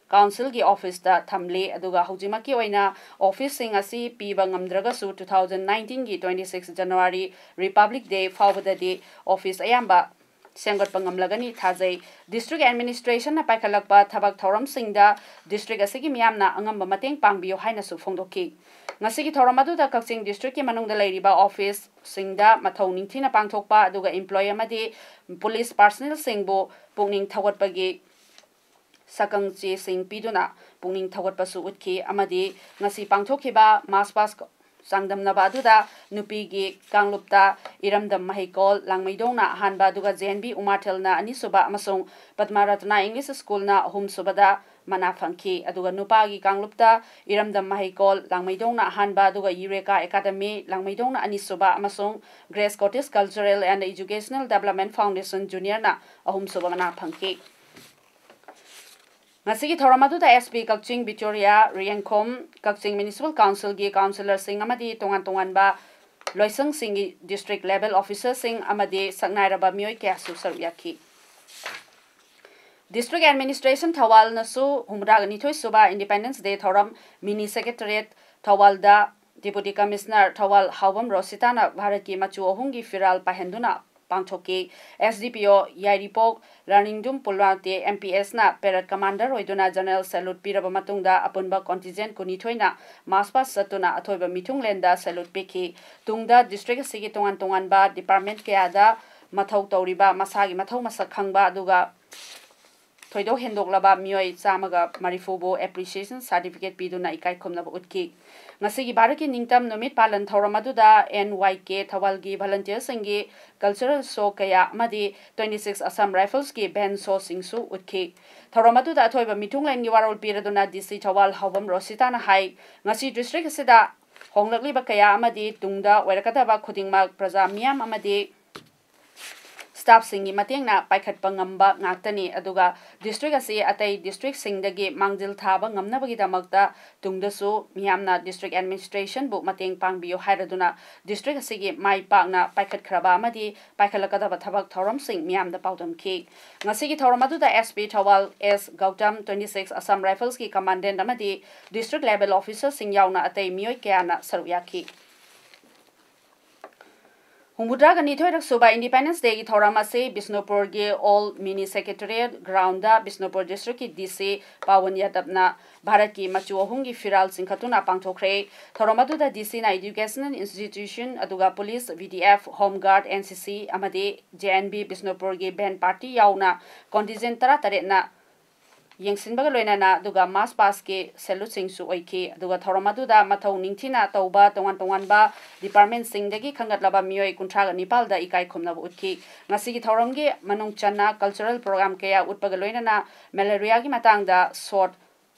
Councilꯒꯤ officeꯇ ꯊꯝꯂꯤ꯫ ꯑꯗꯨꯒ ꯍꯧꯖꯤꯛꯃꯛꯀꯤ ꯑꯣꯏꯅ officeꯁꯤꯡ ꯑꯁꯤ ꯄꯤꯕ ꯉꯝꯗ꯭ꯔꯒꯁꯨ two thousand nineteenꯒꯤ twenty six January Republic Day ꯐꯥꯎꯕꯗꯗꯤ office ꯑꯌꯥꯝꯕ ꯁꯦꯝꯒꯠꯄ ꯉꯝꯂꯒꯅꯤ ꯊꯥꯖꯩ꯫ District administrationꯅ ꯄꯥꯏꯈꯠꯂꯛꯄ ꯊꯕꯛ ꯊꯧꯔꯝꯁꯤꯡꯗ district ꯑꯁꯤꯒꯤ ꯃꯤꯌꯥꯝꯅ ꯑꯉꯝꯕ ꯃꯇꯦꯡ ꯄꯥꯡꯕꯤꯌꯨ ꯍꯥꯏꯅꯁꯨ ꯐꯣꯡꯗꯣꯛꯈꯤ꯫ ꯉꯁꯤꯒꯤ ꯊꯧꯔꯝ ꯑꯗꯨꯗ ꯀꯛꯆꯤꯡ districtꯀꯤ ꯃꯅꯨꯡꯗ ꯂꯩꯔꯤꯕ officeꯁꯤꯡꯗ ꯃꯊꯧ ꯅꯤꯡꯊꯤꯅ ꯄꯥꯡꯊꯣꯛꯄ ꯑꯗꯨꯒ employee ꯑꯃꯗꯤ police personnelꯁꯤꯡꯕꯨ ꯄꯨꯛꯅꯤꯡ ꯊꯧꯒꯠꯄꯒꯤ ꯁꯛꯈꯪ ꯆꯦꯁꯤꯡ ꯄꯤꯗꯨꯅ ꯄꯨꯛꯅꯤꯡ ꯊꯧꯒꯠꯄꯁꯨ ꯎꯠꯈꯤ ꯑꯃꯗꯤ ꯉꯁꯤ ꯄꯥꯡꯊꯣꯛꯈꯤꯕ march past ꯆꯥꯡꯗꯝꯅꯕ ꯑꯗꯨꯗ ꯅꯨꯄꯤꯒꯤ ꯀꯥꯡꯂꯨꯞꯇ ꯏꯔꯝꯗꯝ ꯃꯍꯩꯀꯣꯜ ꯂꯥꯡꯃꯩꯗꯣꯡꯅ ꯑꯍꯥꯟꯕ, ꯑꯗꯨꯒ J N B ꯎꯃꯥꯊꯦꯜꯅ ꯑꯅꯤꯁꯨꯕ ꯑꯃꯁꯨꯡ ꯄꯗꯃꯥꯔꯠꯇꯅ English Schoolꯅ ꯑꯍꯨꯝꯁꯨꯕꯗ ꯃꯅꯥ ꯐꯪꯈꯤ꯫ ꯑꯗꯨꯒ ꯅꯨꯄꯥꯒꯤ ꯀꯥꯡꯂꯨꯞꯇ ꯏꯔꯝꯗꯝ ꯃꯍꯩꯀꯣꯜ ꯂꯥꯡꯃꯩꯗꯣꯡꯅ ꯑꯍꯥꯟꯕ, ꯑꯗꯨꯒ Eureka Academy ꯂꯥꯡꯃꯩꯗꯣꯡꯅ ꯑꯅꯤꯁꯨꯕ ꯑꯃꯁꯨꯡ Grace Cottage Cultural and Educational Development Foundation Juniorꯅ ꯑꯍꯨꯝꯁꯨꯕ ꯃꯅꯥ ꯐꯪꯈꯤ꯫ ꯉꯁꯤꯒꯤ ꯊꯧꯔꯝ ꯑꯗꯨꯗ S P ꯀꯛꯆꯤꯡ ꯕꯤꯛꯇꯣꯔꯤꯌꯥ ꯔꯤꯌꯦꯡꯈꯣꯝ, ꯀꯛꯆꯤꯡ Municipal Councilꯒꯤ councillorꯁꯤꯡ ꯑꯃꯗꯤ ꯇꯣꯉꯥꯟ ꯇꯣꯉꯥꯟꯕ ꯂꯣꯏꯁꯪꯁꯤꯡꯒꯤ district level officerꯁꯤꯡ ꯑꯃꯗꯤ ꯁꯛꯅꯥꯏꯔꯕ ꯃꯤꯑꯣꯏ ꯀꯌꯥꯁꯨ ꯁꯔꯨꯛ ꯌꯥꯈꯤ꯫ District Administration ꯊꯧꯕꯥꯜꯅꯁꯨ ꯍꯨꯝꯐꯨꯇꯔꯥ ꯅꯤꯊꯣꯏ ꯁꯨꯕ Independence Day ꯊꯧꯔꯝ Mini Secretariat ꯊꯧꯕꯥꯜꯗ Deputy Commissioner ꯊꯧꯕꯥꯜ ꯍꯥꯎꯕꯝ ꯔꯣꯁꯤꯇꯥꯅ ꯚꯥꯔꯠꯀꯤ ꯃꯆꯨ ꯑꯍꯨꯝꯒꯤ ꯐꯤꯔꯥꯜ ꯄꯥꯏꯍꯟꯗꯨꯅ ꯄꯥꯡꯊꯣꯛꯈꯤ꯫ S D P O ꯌꯥꯏꯔꯤꯄꯣꯛ ꯂꯥꯔꯅꯤꯡꯗꯨꯝ ꯄꯨꯜꯋꯥꯇꯦ M P Sꯅ parade commander ꯑꯣꯏꯗꯨꯅ general salute ꯄꯤꯔꯕ ꯃꯇꯨꯡꯗ ꯑꯄꯨꯟꯕ contingent ꯀꯨꯟꯅꯤꯊꯣꯏꯅ march past ꯆꯠꯇꯨꯅ ꯑꯊꯣꯏꯕ ꯃꯤꯊꯨꯡꯂꯦꯟꯗ salute ꯄꯤꯈꯤ꯫ ꯇꯨꯡꯗ district ꯑꯁꯤꯒꯤ ꯇꯣꯉꯥꯟ ꯇꯣꯉꯥꯟꯕ department ꯀꯌꯥꯗ ꯃꯊꯧ ꯇꯧꯔꯤꯕ ꯃꯁꯥꯒꯤ ꯃꯊꯧ ꯃꯁꯛ ꯈꯪꯕ ꯑꯗꯨꯒ ꯊꯣꯏꯗꯣꯛ ꯍꯦꯟꯗꯣꯛꯂꯕ ꯃꯤꯑꯣꯏ ꯆꯥꯝꯃꯒ ꯃꯔꯤꯐꯨꯕꯨ appreciation certificate ꯄꯤꯗꯨꯅ ꯏꯀꯥꯏ ꯈꯨꯝꯅꯕ ꯎꯠꯈꯤ꯫ ꯉꯁꯤꯒꯤ ꯚꯥꯔꯠꯀꯤ ꯅꯤꯡꯇꯝ ꯅꯨꯃꯤꯠ ꯄꯥꯂꯟ ꯊꯧꯔꯝ ꯑꯗꯨꯗ N Y K ꯊꯧꯕꯥꯜꯒꯤ volunteersꯁꯤꯡꯒꯤ cultural show ꯀꯌꯥ ꯑꯃꯗꯤ twenty six Assam Riflesꯀꯤ band showꯁꯤꯡꯁꯨ ꯎꯠꯈꯤ꯫ ꯊꯧꯔꯝ ꯑꯗꯨꯗ ꯑꯊꯣꯏꯕ ꯃꯤꯊꯨꯡꯂꯦꯟꯒꯤ ꯋꯥꯔꯣꯜ ꯄꯤꯔꯗꯨꯅ D C ꯊꯧꯕꯥꯜ ꯍꯥꯎꯕꯝ ꯔꯣꯁꯤꯇꯥꯅ ꯍꯥꯏ, ꯉꯁꯤ district ꯑꯁꯤꯗ ꯍꯣꯡꯂꯛꯂꯤꯕ ꯀꯌꯥ ꯑꯃꯗꯤ ꯇꯨꯡꯗ ꯑꯣꯏꯔꯛꯀꯗꯕ ꯈꯨꯗꯤꯡꯃꯛ ꯄ꯭ꯔꯖꯥ ꯃꯤꯌꯥꯝ ꯑꯃꯗꯤ staffꯁꯤꯡꯒꯤ ꯃꯇꯦꯡꯅ ꯄꯥꯏꯈꯠꯄ ꯉꯝꯕ ꯉꯥꯛꯇꯅꯤ꯫ ꯑꯗꯨꯒ district ꯑꯁꯤ ꯑꯇꯩ districtꯁꯤꯡꯗꯒꯤ ꯃꯥꯡꯖꯤꯜ ꯊꯥꯕ ꯉꯝꯅꯕꯒꯤꯗꯃꯛꯇ ꯇꯨꯡꯗꯁꯨ ꯃꯤꯌꯥꯝꯅ district administrationꯕꯨ ꯃꯇꯦꯡ ꯄꯥꯡꯕꯤꯌꯨ ꯍꯥꯏꯔꯗꯨꯅ district ꯑꯁꯤꯒꯤ ꯃꯥꯏ ꯄꯥꯛꯅ ꯄꯥꯏꯈꯠꯈ꯭ꯔꯕ ꯑꯃꯗꯤ ꯄꯥꯏꯈꯠꯂꯛꯀꯗꯕ ꯊꯕꯛ ꯊꯧꯔꯝꯁꯤꯡ ꯃꯤꯌꯥꯝꯗ ꯄꯥꯎꯗꯝꯈꯤ꯫ ꯉꯁꯤꯒꯤ ꯊꯧꯔꯝ ꯑꯗꯨꯗ S P Thoubal S Gautam, twenty six Assam Riflesꯀꯤ commandant ꯑꯃꯗꯤ district level officerꯁꯤꯡ ꯌꯥꯎꯅ ꯑꯇꯩ ꯃꯤꯑꯣꯏ ꯀꯌꯥꯅ ꯁꯔꯨꯛ ꯌꯥꯈꯤ꯫ ꯍꯨꯝꯐꯨꯇꯔꯥꯒ ꯅꯤꯊꯣꯏꯔꯛ ꯁꯨꯕ Independence Dayꯒꯤ ꯊꯧꯔꯝ ꯑꯁꯤ ꯕꯤꯁꯅꯨꯄꯨꯔꯒꯤ Old Mini Secretariat groundꯗ Bishnupur districtꯀꯤ D C ꯄꯥꯋꯟ ꯌꯥꯗꯕꯅ ꯚꯥꯔꯠꯀꯤ ꯃꯆꯨ ꯑꯍꯨꯝꯒꯤ ꯐꯤꯔꯥꯜ ꯆꯤꯡꯈꯠꯇꯨꯅ ꯄꯥꯡꯊꯣꯛꯈ꯭ꯔꯦ꯫ ꯊꯧꯔꯝ ꯑꯗꯨꯗ D Cꯅ educational institution ꯑꯗꯨꯒ police, V D F, home guard, N C C ꯑꯃꯗꯤ J N V ꯕꯤꯁꯅꯨꯄꯨꯔꯒꯤ band party ꯌꯥꯎꯅ contingent ꯇꯔꯥꯇꯔꯦꯠꯅ ꯌꯦꯡꯁꯤꯟꯕꯒ ꯂꯣꯏꯅꯅ ꯑꯗꯨꯒ march pastꯀꯤ saluteꯁꯤꯡꯁꯨ ꯑꯣꯏꯈꯤ꯫ ꯑꯗꯨꯒ ꯊꯧꯔꯝ ꯑꯗꯨꯗ ꯃꯊꯧ ꯅꯤꯡꯊꯤꯅ ꯇꯧꯕ ꯇꯣꯉꯥꯟ ꯇꯣꯉꯥꯟꯕ departmentꯁꯤꯡꯗꯒꯤ ꯈꯟꯒꯠꯂꯕ ꯃꯤꯑꯣꯏ ꯀꯨꯟꯊ꯭ꯔꯥꯒ ꯅꯤꯄꯥꯜꯗ ꯏꯀꯥꯏ ꯈꯨꯝꯅꯕ ꯎꯠꯈꯤ꯫ ꯉꯁꯤꯒꯤ ꯊꯧꯔꯝꯒꯤ ꯃꯅꯨꯡ ꯆꯟꯅ cultural program ꯀꯌꯥ ꯎꯠꯄꯒ ꯂꯣꯏꯅꯅ malariaꯒꯤ ꯃꯇꯥꯡꯗ short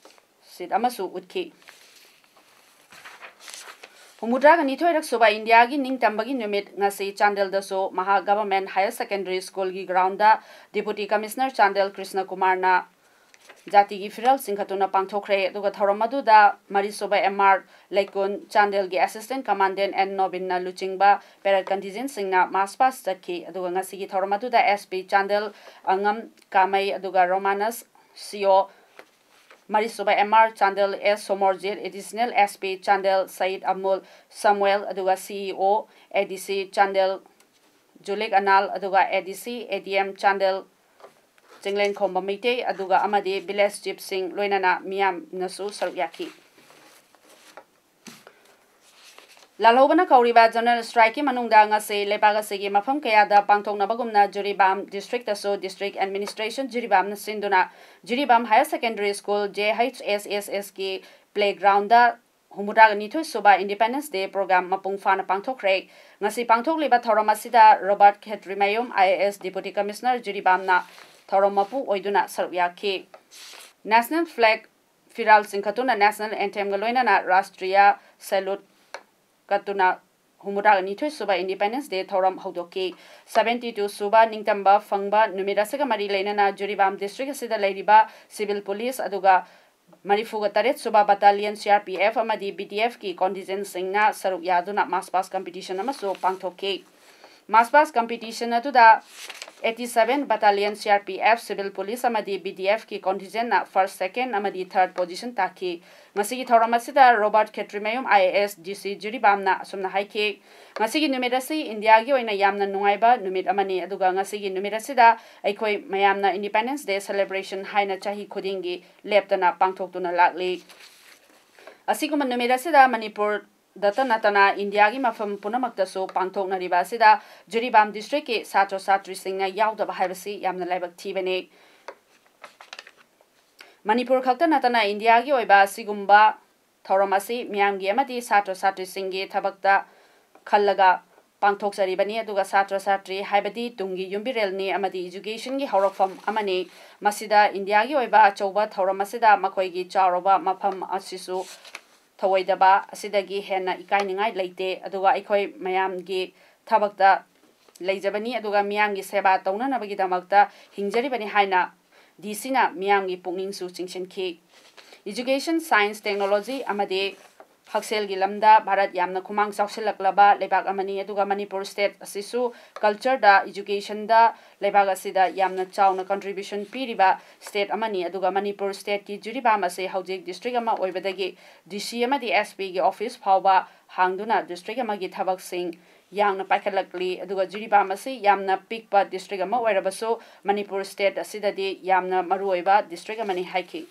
sheet ꯑꯃꯁꯨ ꯎꯠꯈꯤ꯫ ꯍꯨꯝꯐꯨꯇꯔꯥꯒ ꯅꯤꯊꯣꯏꯔꯛ ꯁꯨꯕ ꯏꯟꯗꯤꯌꯥꯒꯤ ꯅꯤꯡꯇꯝꯕꯒꯤ ꯅꯨꯃꯤꯠ ꯉꯁꯤ ꯆꯥꯟꯗꯦꯜꯗꯁꯨ ꯃꯍꯥ Government Higher Secondary Schoolꯒꯤ groundꯗ Deputy Commissioner Chandel Krishna ꯀꯨꯃꯥꯔꯅ ꯖꯥꯇꯤꯒꯤ ꯐꯤꯔꯥꯜ ꯆꯤꯡꯈꯠꯇꯨꯅ ꯄꯥꯡꯊꯣꯛꯈ꯭ꯔꯦ꯫ ꯑꯗꯨꯒ ꯊꯧꯔꯝ ꯑꯗꯨꯗ ꯃꯔꯤꯁꯨꯕ M R ꯂꯩꯀꯨꯟ, ꯆꯥꯟꯗꯦꯜꯒꯤ Assistant Commandant N ꯅꯣꯕꯤꯟꯅ ꯂꯨꯆꯤꯡꯕ parade contingentꯁꯤꯡꯅ march past ꯆꯠꯈꯤ꯫ ꯑꯗꯨꯒ ꯉꯁꯤꯒꯤ ꯊꯧꯔꯝ ꯑꯗꯨꯗ S P ꯆꯥꯟꯗꯦꯜ ꯑꯉꯝ ꯀꯥꯃꯩ ꯑꯗꯨꯒ Romanus C O, ꯃꯔꯤꯁꯨꯕ M R Chandel S Somorjit, Additional S P Chandel Sayed ꯑꯃꯨꯜ ꯁꯃꯨꯑꯦꯜ, ꯑꯗꯨꯒ C E O A D C Chandel ꯖꯨꯂꯤꯛ Anal, ꯑꯗꯨꯒ A D C, A D M Chandel ꯆꯤꯡꯂꯦꯟꯈꯣꯝꯕ Meitei, ꯑꯗꯨꯒ ꯑꯃꯗꯤ village chiefꯁꯤꯡ ꯂꯣꯏꯅꯅ ꯃꯤꯌꯥꯝꯅꯁꯨ ꯁꯔꯨꯛ ꯌꯥꯈꯤ꯫ ꯂꯥꯜꯍꯧꯕꯅ ꯀꯧꯔꯤꯕ General Strikeꯀꯤ ꯃꯅꯨꯡꯗ ꯉꯁꯤ ꯂꯩꯕꯥꯛ ꯑꯁꯤꯒꯤ ꯃꯐꯝ ꯀꯌꯥꯗ ꯄꯥꯡꯊꯣꯛꯅꯕꯒꯨꯝꯅ ꯖꯤꯔꯤꯕꯥꯝ Districtꯇꯁꯨ District Administration ꯖꯤꯔꯤꯕꯥꯝꯅ ꯁꯤꯟꯗꯨꯅ Jiribam Higher Secondary School, J H S S S ꯀꯤ playgroundꯗ ꯍꯨꯝꯐꯨꯇꯔꯥꯒ ꯅꯤꯊꯣꯏ ꯁꯨꯕ Independence Day program ꯃꯄꯨꯡ ꯐꯥꯅ ꯄꯥꯡꯊꯣꯛꯈ꯭ꯔꯦ꯫ ꯉꯁꯤ ꯄꯥꯡꯊꯣꯛꯂꯤꯕ ꯊꯧꯔꯝ ꯑꯁꯤꯗ Robert Khetrimayum, I A S, Deputy Commissioner ꯖꯤꯔꯤꯕꯥꯝꯅ ꯊꯧꯔꯝ ꯃꯄꯨ ꯑꯣꯏꯗꯨꯅ ꯁꯔꯨꯛ ꯌꯥꯈꯤ꯫ National Flag ꯐꯤꯔꯥꯜ ꯆꯤꯡꯈꯠꯇꯨꯅ National Anthemꯒ ꯂꯣꯏꯅꯅ ꯔꯥꯁꯇ꯭ꯔꯤꯌꯥ salute ꯀꯠꯇꯨꯅ ꯍꯨꯝꯐꯨꯇꯔꯥꯒ ꯅꯤꯊꯣꯏ ꯁꯨꯕ Independence Day ꯊꯧꯔꯝ ꯍꯧꯗꯣꯛꯈꯤ꯫ Seventy two ꯁꯨꯕ ꯅꯤꯡꯇꯝꯕ ꯐꯪꯕ ꯅꯨꯃꯤꯠ ꯑꯁꯤꯒ ꯃꯔꯤ ꯂꯩꯅꯅ ꯖꯤꯔꯤꯕꯥꯝ District ꯑꯁꯤꯗ ꯂꯩꯔꯤꯕ civil police ꯑꯗꯨꯒ ꯃꯔꯤꯐꯨꯒ ꯇꯔꯦꯠ ꯁꯨꯕ Battalion C R P F ꯑꯃꯗꯤ B D Fꯀꯤ contingentꯁꯤꯡꯅ ꯁꯔꯨꯛ ꯌꯥꯗꯨꯅ march past competition ꯑꯃꯁꯨ ꯄꯥꯡꯊꯣꯛꯈꯤ꯫ March past competition ꯑꯗꯨꯗ eighty seven Battalion C R P F, civil police ꯑꯃꯗꯤ B D Fꯀꯤ contingentꯅ first, second ꯑꯃꯗꯤ third position ꯇꯥꯈꯤ꯫ ꯉꯁꯤꯒꯤ ꯊꯧꯔꯝ ꯑꯁꯤꯗ Robert Khetrimayum, I A S, D C ꯖꯤꯔꯤꯕꯥꯝꯅ ꯑꯁꯨꯝꯅ ꯍꯥꯏꯈꯤ, "ꯉꯁꯤꯒꯤ ꯅꯨꯃꯤꯠ ꯑꯁꯤ ꯏꯟꯗꯤꯌꯥꯒꯤ ꯑꯣꯏꯅ ꯌꯥꯝꯅ ꯅꯨꯡꯉꯥꯏꯕ ꯅꯨꯃꯤꯠ ꯑꯃꯅꯤ, ꯑꯗꯨꯒ ꯉꯁꯤꯒꯤ ꯅꯨꯃꯤꯠ ꯑꯁꯤꯗ ꯑꯩꯈꯣꯏ ꯃꯌꯥꯝꯅ Independence Day celebration ꯍꯥꯏꯅ ꯆꯍꯤ ꯈꯨꯗꯤꯡꯒꯤ ꯂꯦꯞꯇꯅ ꯄꯥꯡꯊꯣꯛꯇꯨꯅ ꯂꯥꯛꯂꯤ꯫ ꯑꯁꯤꯒꯨꯝꯕ ꯅꯨꯃꯤꯠ ꯑꯁꯤꯗ ꯃꯅꯤꯄꯨꯔꯗꯇ ꯅꯠꯇꯅ ꯏꯟꯗꯤꯌꯥꯒꯤ ꯃꯐꯝ ꯄꯨꯝꯅꯃꯛꯇꯁꯨ ꯄꯥꯡꯊꯣꯛꯅꯔꯤꯕ ꯑꯁꯤꯗ ꯖꯤꯔꯤꯕꯥꯝ Districtꯀꯤ ꯁꯥꯇ꯭ꯔ ꯁꯥꯇ꯭ꯔꯤꯁꯤꯡꯅ ꯌꯥꯎꯗꯕ ꯍꯥꯏꯕꯁꯤ ꯌꯥꯝꯅ ꯂꯥꯏꯕꯛ ꯊꯤꯕꯅꯤ꯫ ꯃꯅꯤꯄꯨꯔ ꯈꯛꯇ ꯅꯠꯇꯅ ꯏꯟꯗꯤꯌꯥꯒꯤ ꯑꯣꯏꯕ ꯑꯁꯤꯒꯨꯝꯕ ꯊꯧꯔꯝ ꯑꯁꯤ ꯃꯤꯌꯥꯝꯒꯤ ꯑꯃꯗꯤ ꯁꯥꯇ꯭ꯔ ꯁꯥꯇ꯭ꯔꯤꯁꯤꯡꯒꯤ ꯊꯕꯛꯇ ꯈꯜꯂꯒ ꯄꯥꯡꯊꯣꯛꯆꯔꯤꯕꯅꯤ, ꯑꯗꯨꯒ ꯁꯥꯇ꯭ꯔ ꯁꯥꯇ꯭ꯔꯤ ꯍꯥꯏꯕꯗꯤ ꯇꯨꯡꯒꯤ ꯌꯨꯝꯕꯤꯔꯦꯜꯅꯤ ꯑꯃꯗꯤ educationꯒꯤ ꯍꯧꯔꯛꯐꯝ ꯑꯃꯅꯤ꯫ ꯃꯁꯤꯗ ꯏꯟꯗꯤꯌꯥꯒꯤ ꯑꯣꯏꯕ ꯑꯆꯧꯕ ꯊꯧꯔꯝ ꯑꯁꯤꯗ ꯃꯈꯣꯏꯒꯤ ꯆꯥꯎꯔꯕ ꯃꯐꯝ ꯑꯁꯤꯁꯨ ꯊꯧꯑꯣꯏꯗꯕ ꯑꯁꯤꯗꯒꯤ ꯍꯦꯟꯅ ꯏꯀꯥꯏꯅꯤꯡꯉꯥꯏ ꯂꯩꯇꯦ, ꯑꯗꯨꯒ ꯑꯩꯈꯣꯏ ꯃꯌꯥꯝꯒꯤ ꯊꯕꯛꯇ ꯂꯩꯖꯕꯅꯤ, ꯑꯗꯨꯒ ꯃꯤꯌꯥꯝꯒꯤ ꯁꯦꯕꯥ ꯇꯧꯅꯅꯕꯒꯤꯗꯃꯛꯇ ꯍꯤꯡꯖꯔꯤꯕꯅꯤ" ꯍꯥꯏꯅ D Cꯅ ꯃꯤꯌꯥꯝꯒꯤ ꯄꯨꯛꯅꯤꯡꯁꯨ ꯆꯤꯡꯁꯤꯟꯈꯤ꯫ Education, science, technology ꯑꯃꯗꯤ ꯍꯛꯁꯦꯜꯒꯤ ꯂꯝꯗ ꯚꯥꯔꯠ ꯌꯥꯝꯅ ꯈꯨꯃꯥꯡ ꯆꯥꯎꯁꯤꯜꯂꯛꯂꯕ ꯂꯩꯕꯥꯛ ꯑꯃꯅꯤ, ꯑꯗꯨꯒ ꯃꯅꯤꯄꯨꯔ state ꯑꯁꯤꯁꯨ cultureꯗ, educationꯗ ꯂꯩꯕꯥꯛ ꯑꯁꯤꯗ ꯌꯥꯝꯅ ꯆꯥꯎꯅ contribution ꯄꯤꯔꯤꯕ state ꯑꯃꯅꯤ, ꯑꯗꯨꯒ ꯃꯅꯤꯄꯨꯔ stateꯀꯤ ꯖꯤꯔꯤꯕꯥꯝ ꯑꯁꯤ ꯍꯧꯖꯤꯛ district ꯑꯃ ꯑꯣꯏꯕꯗꯒꯤ D C ꯑꯃꯗꯤ S Pꯒꯤ office ꯐꯥꯎꯕ ꯍꯥꯡꯗꯨꯅ district ꯑꯃꯒꯤ ꯊꯕꯛꯁꯤꯡ ꯌꯥꯡꯅ ꯄꯥꯏꯈꯠꯂꯛꯂꯤ, ꯑꯗꯨꯒ ꯖꯤꯔꯤꯕꯥꯝ ꯑꯁꯤ ꯌꯥꯝꯅ ꯄꯤꯛꯄ district ꯑꯃ ꯑꯣꯏꯔꯕꯁꯨ ꯃꯅꯤꯄꯨꯔ state ꯑꯁꯤꯗꯗꯤ ꯌꯥꯝꯅ ꯃꯔꯨꯑꯣꯏꯕ district ꯑꯃꯅꯤ ꯍꯥꯏꯈꯤ꯫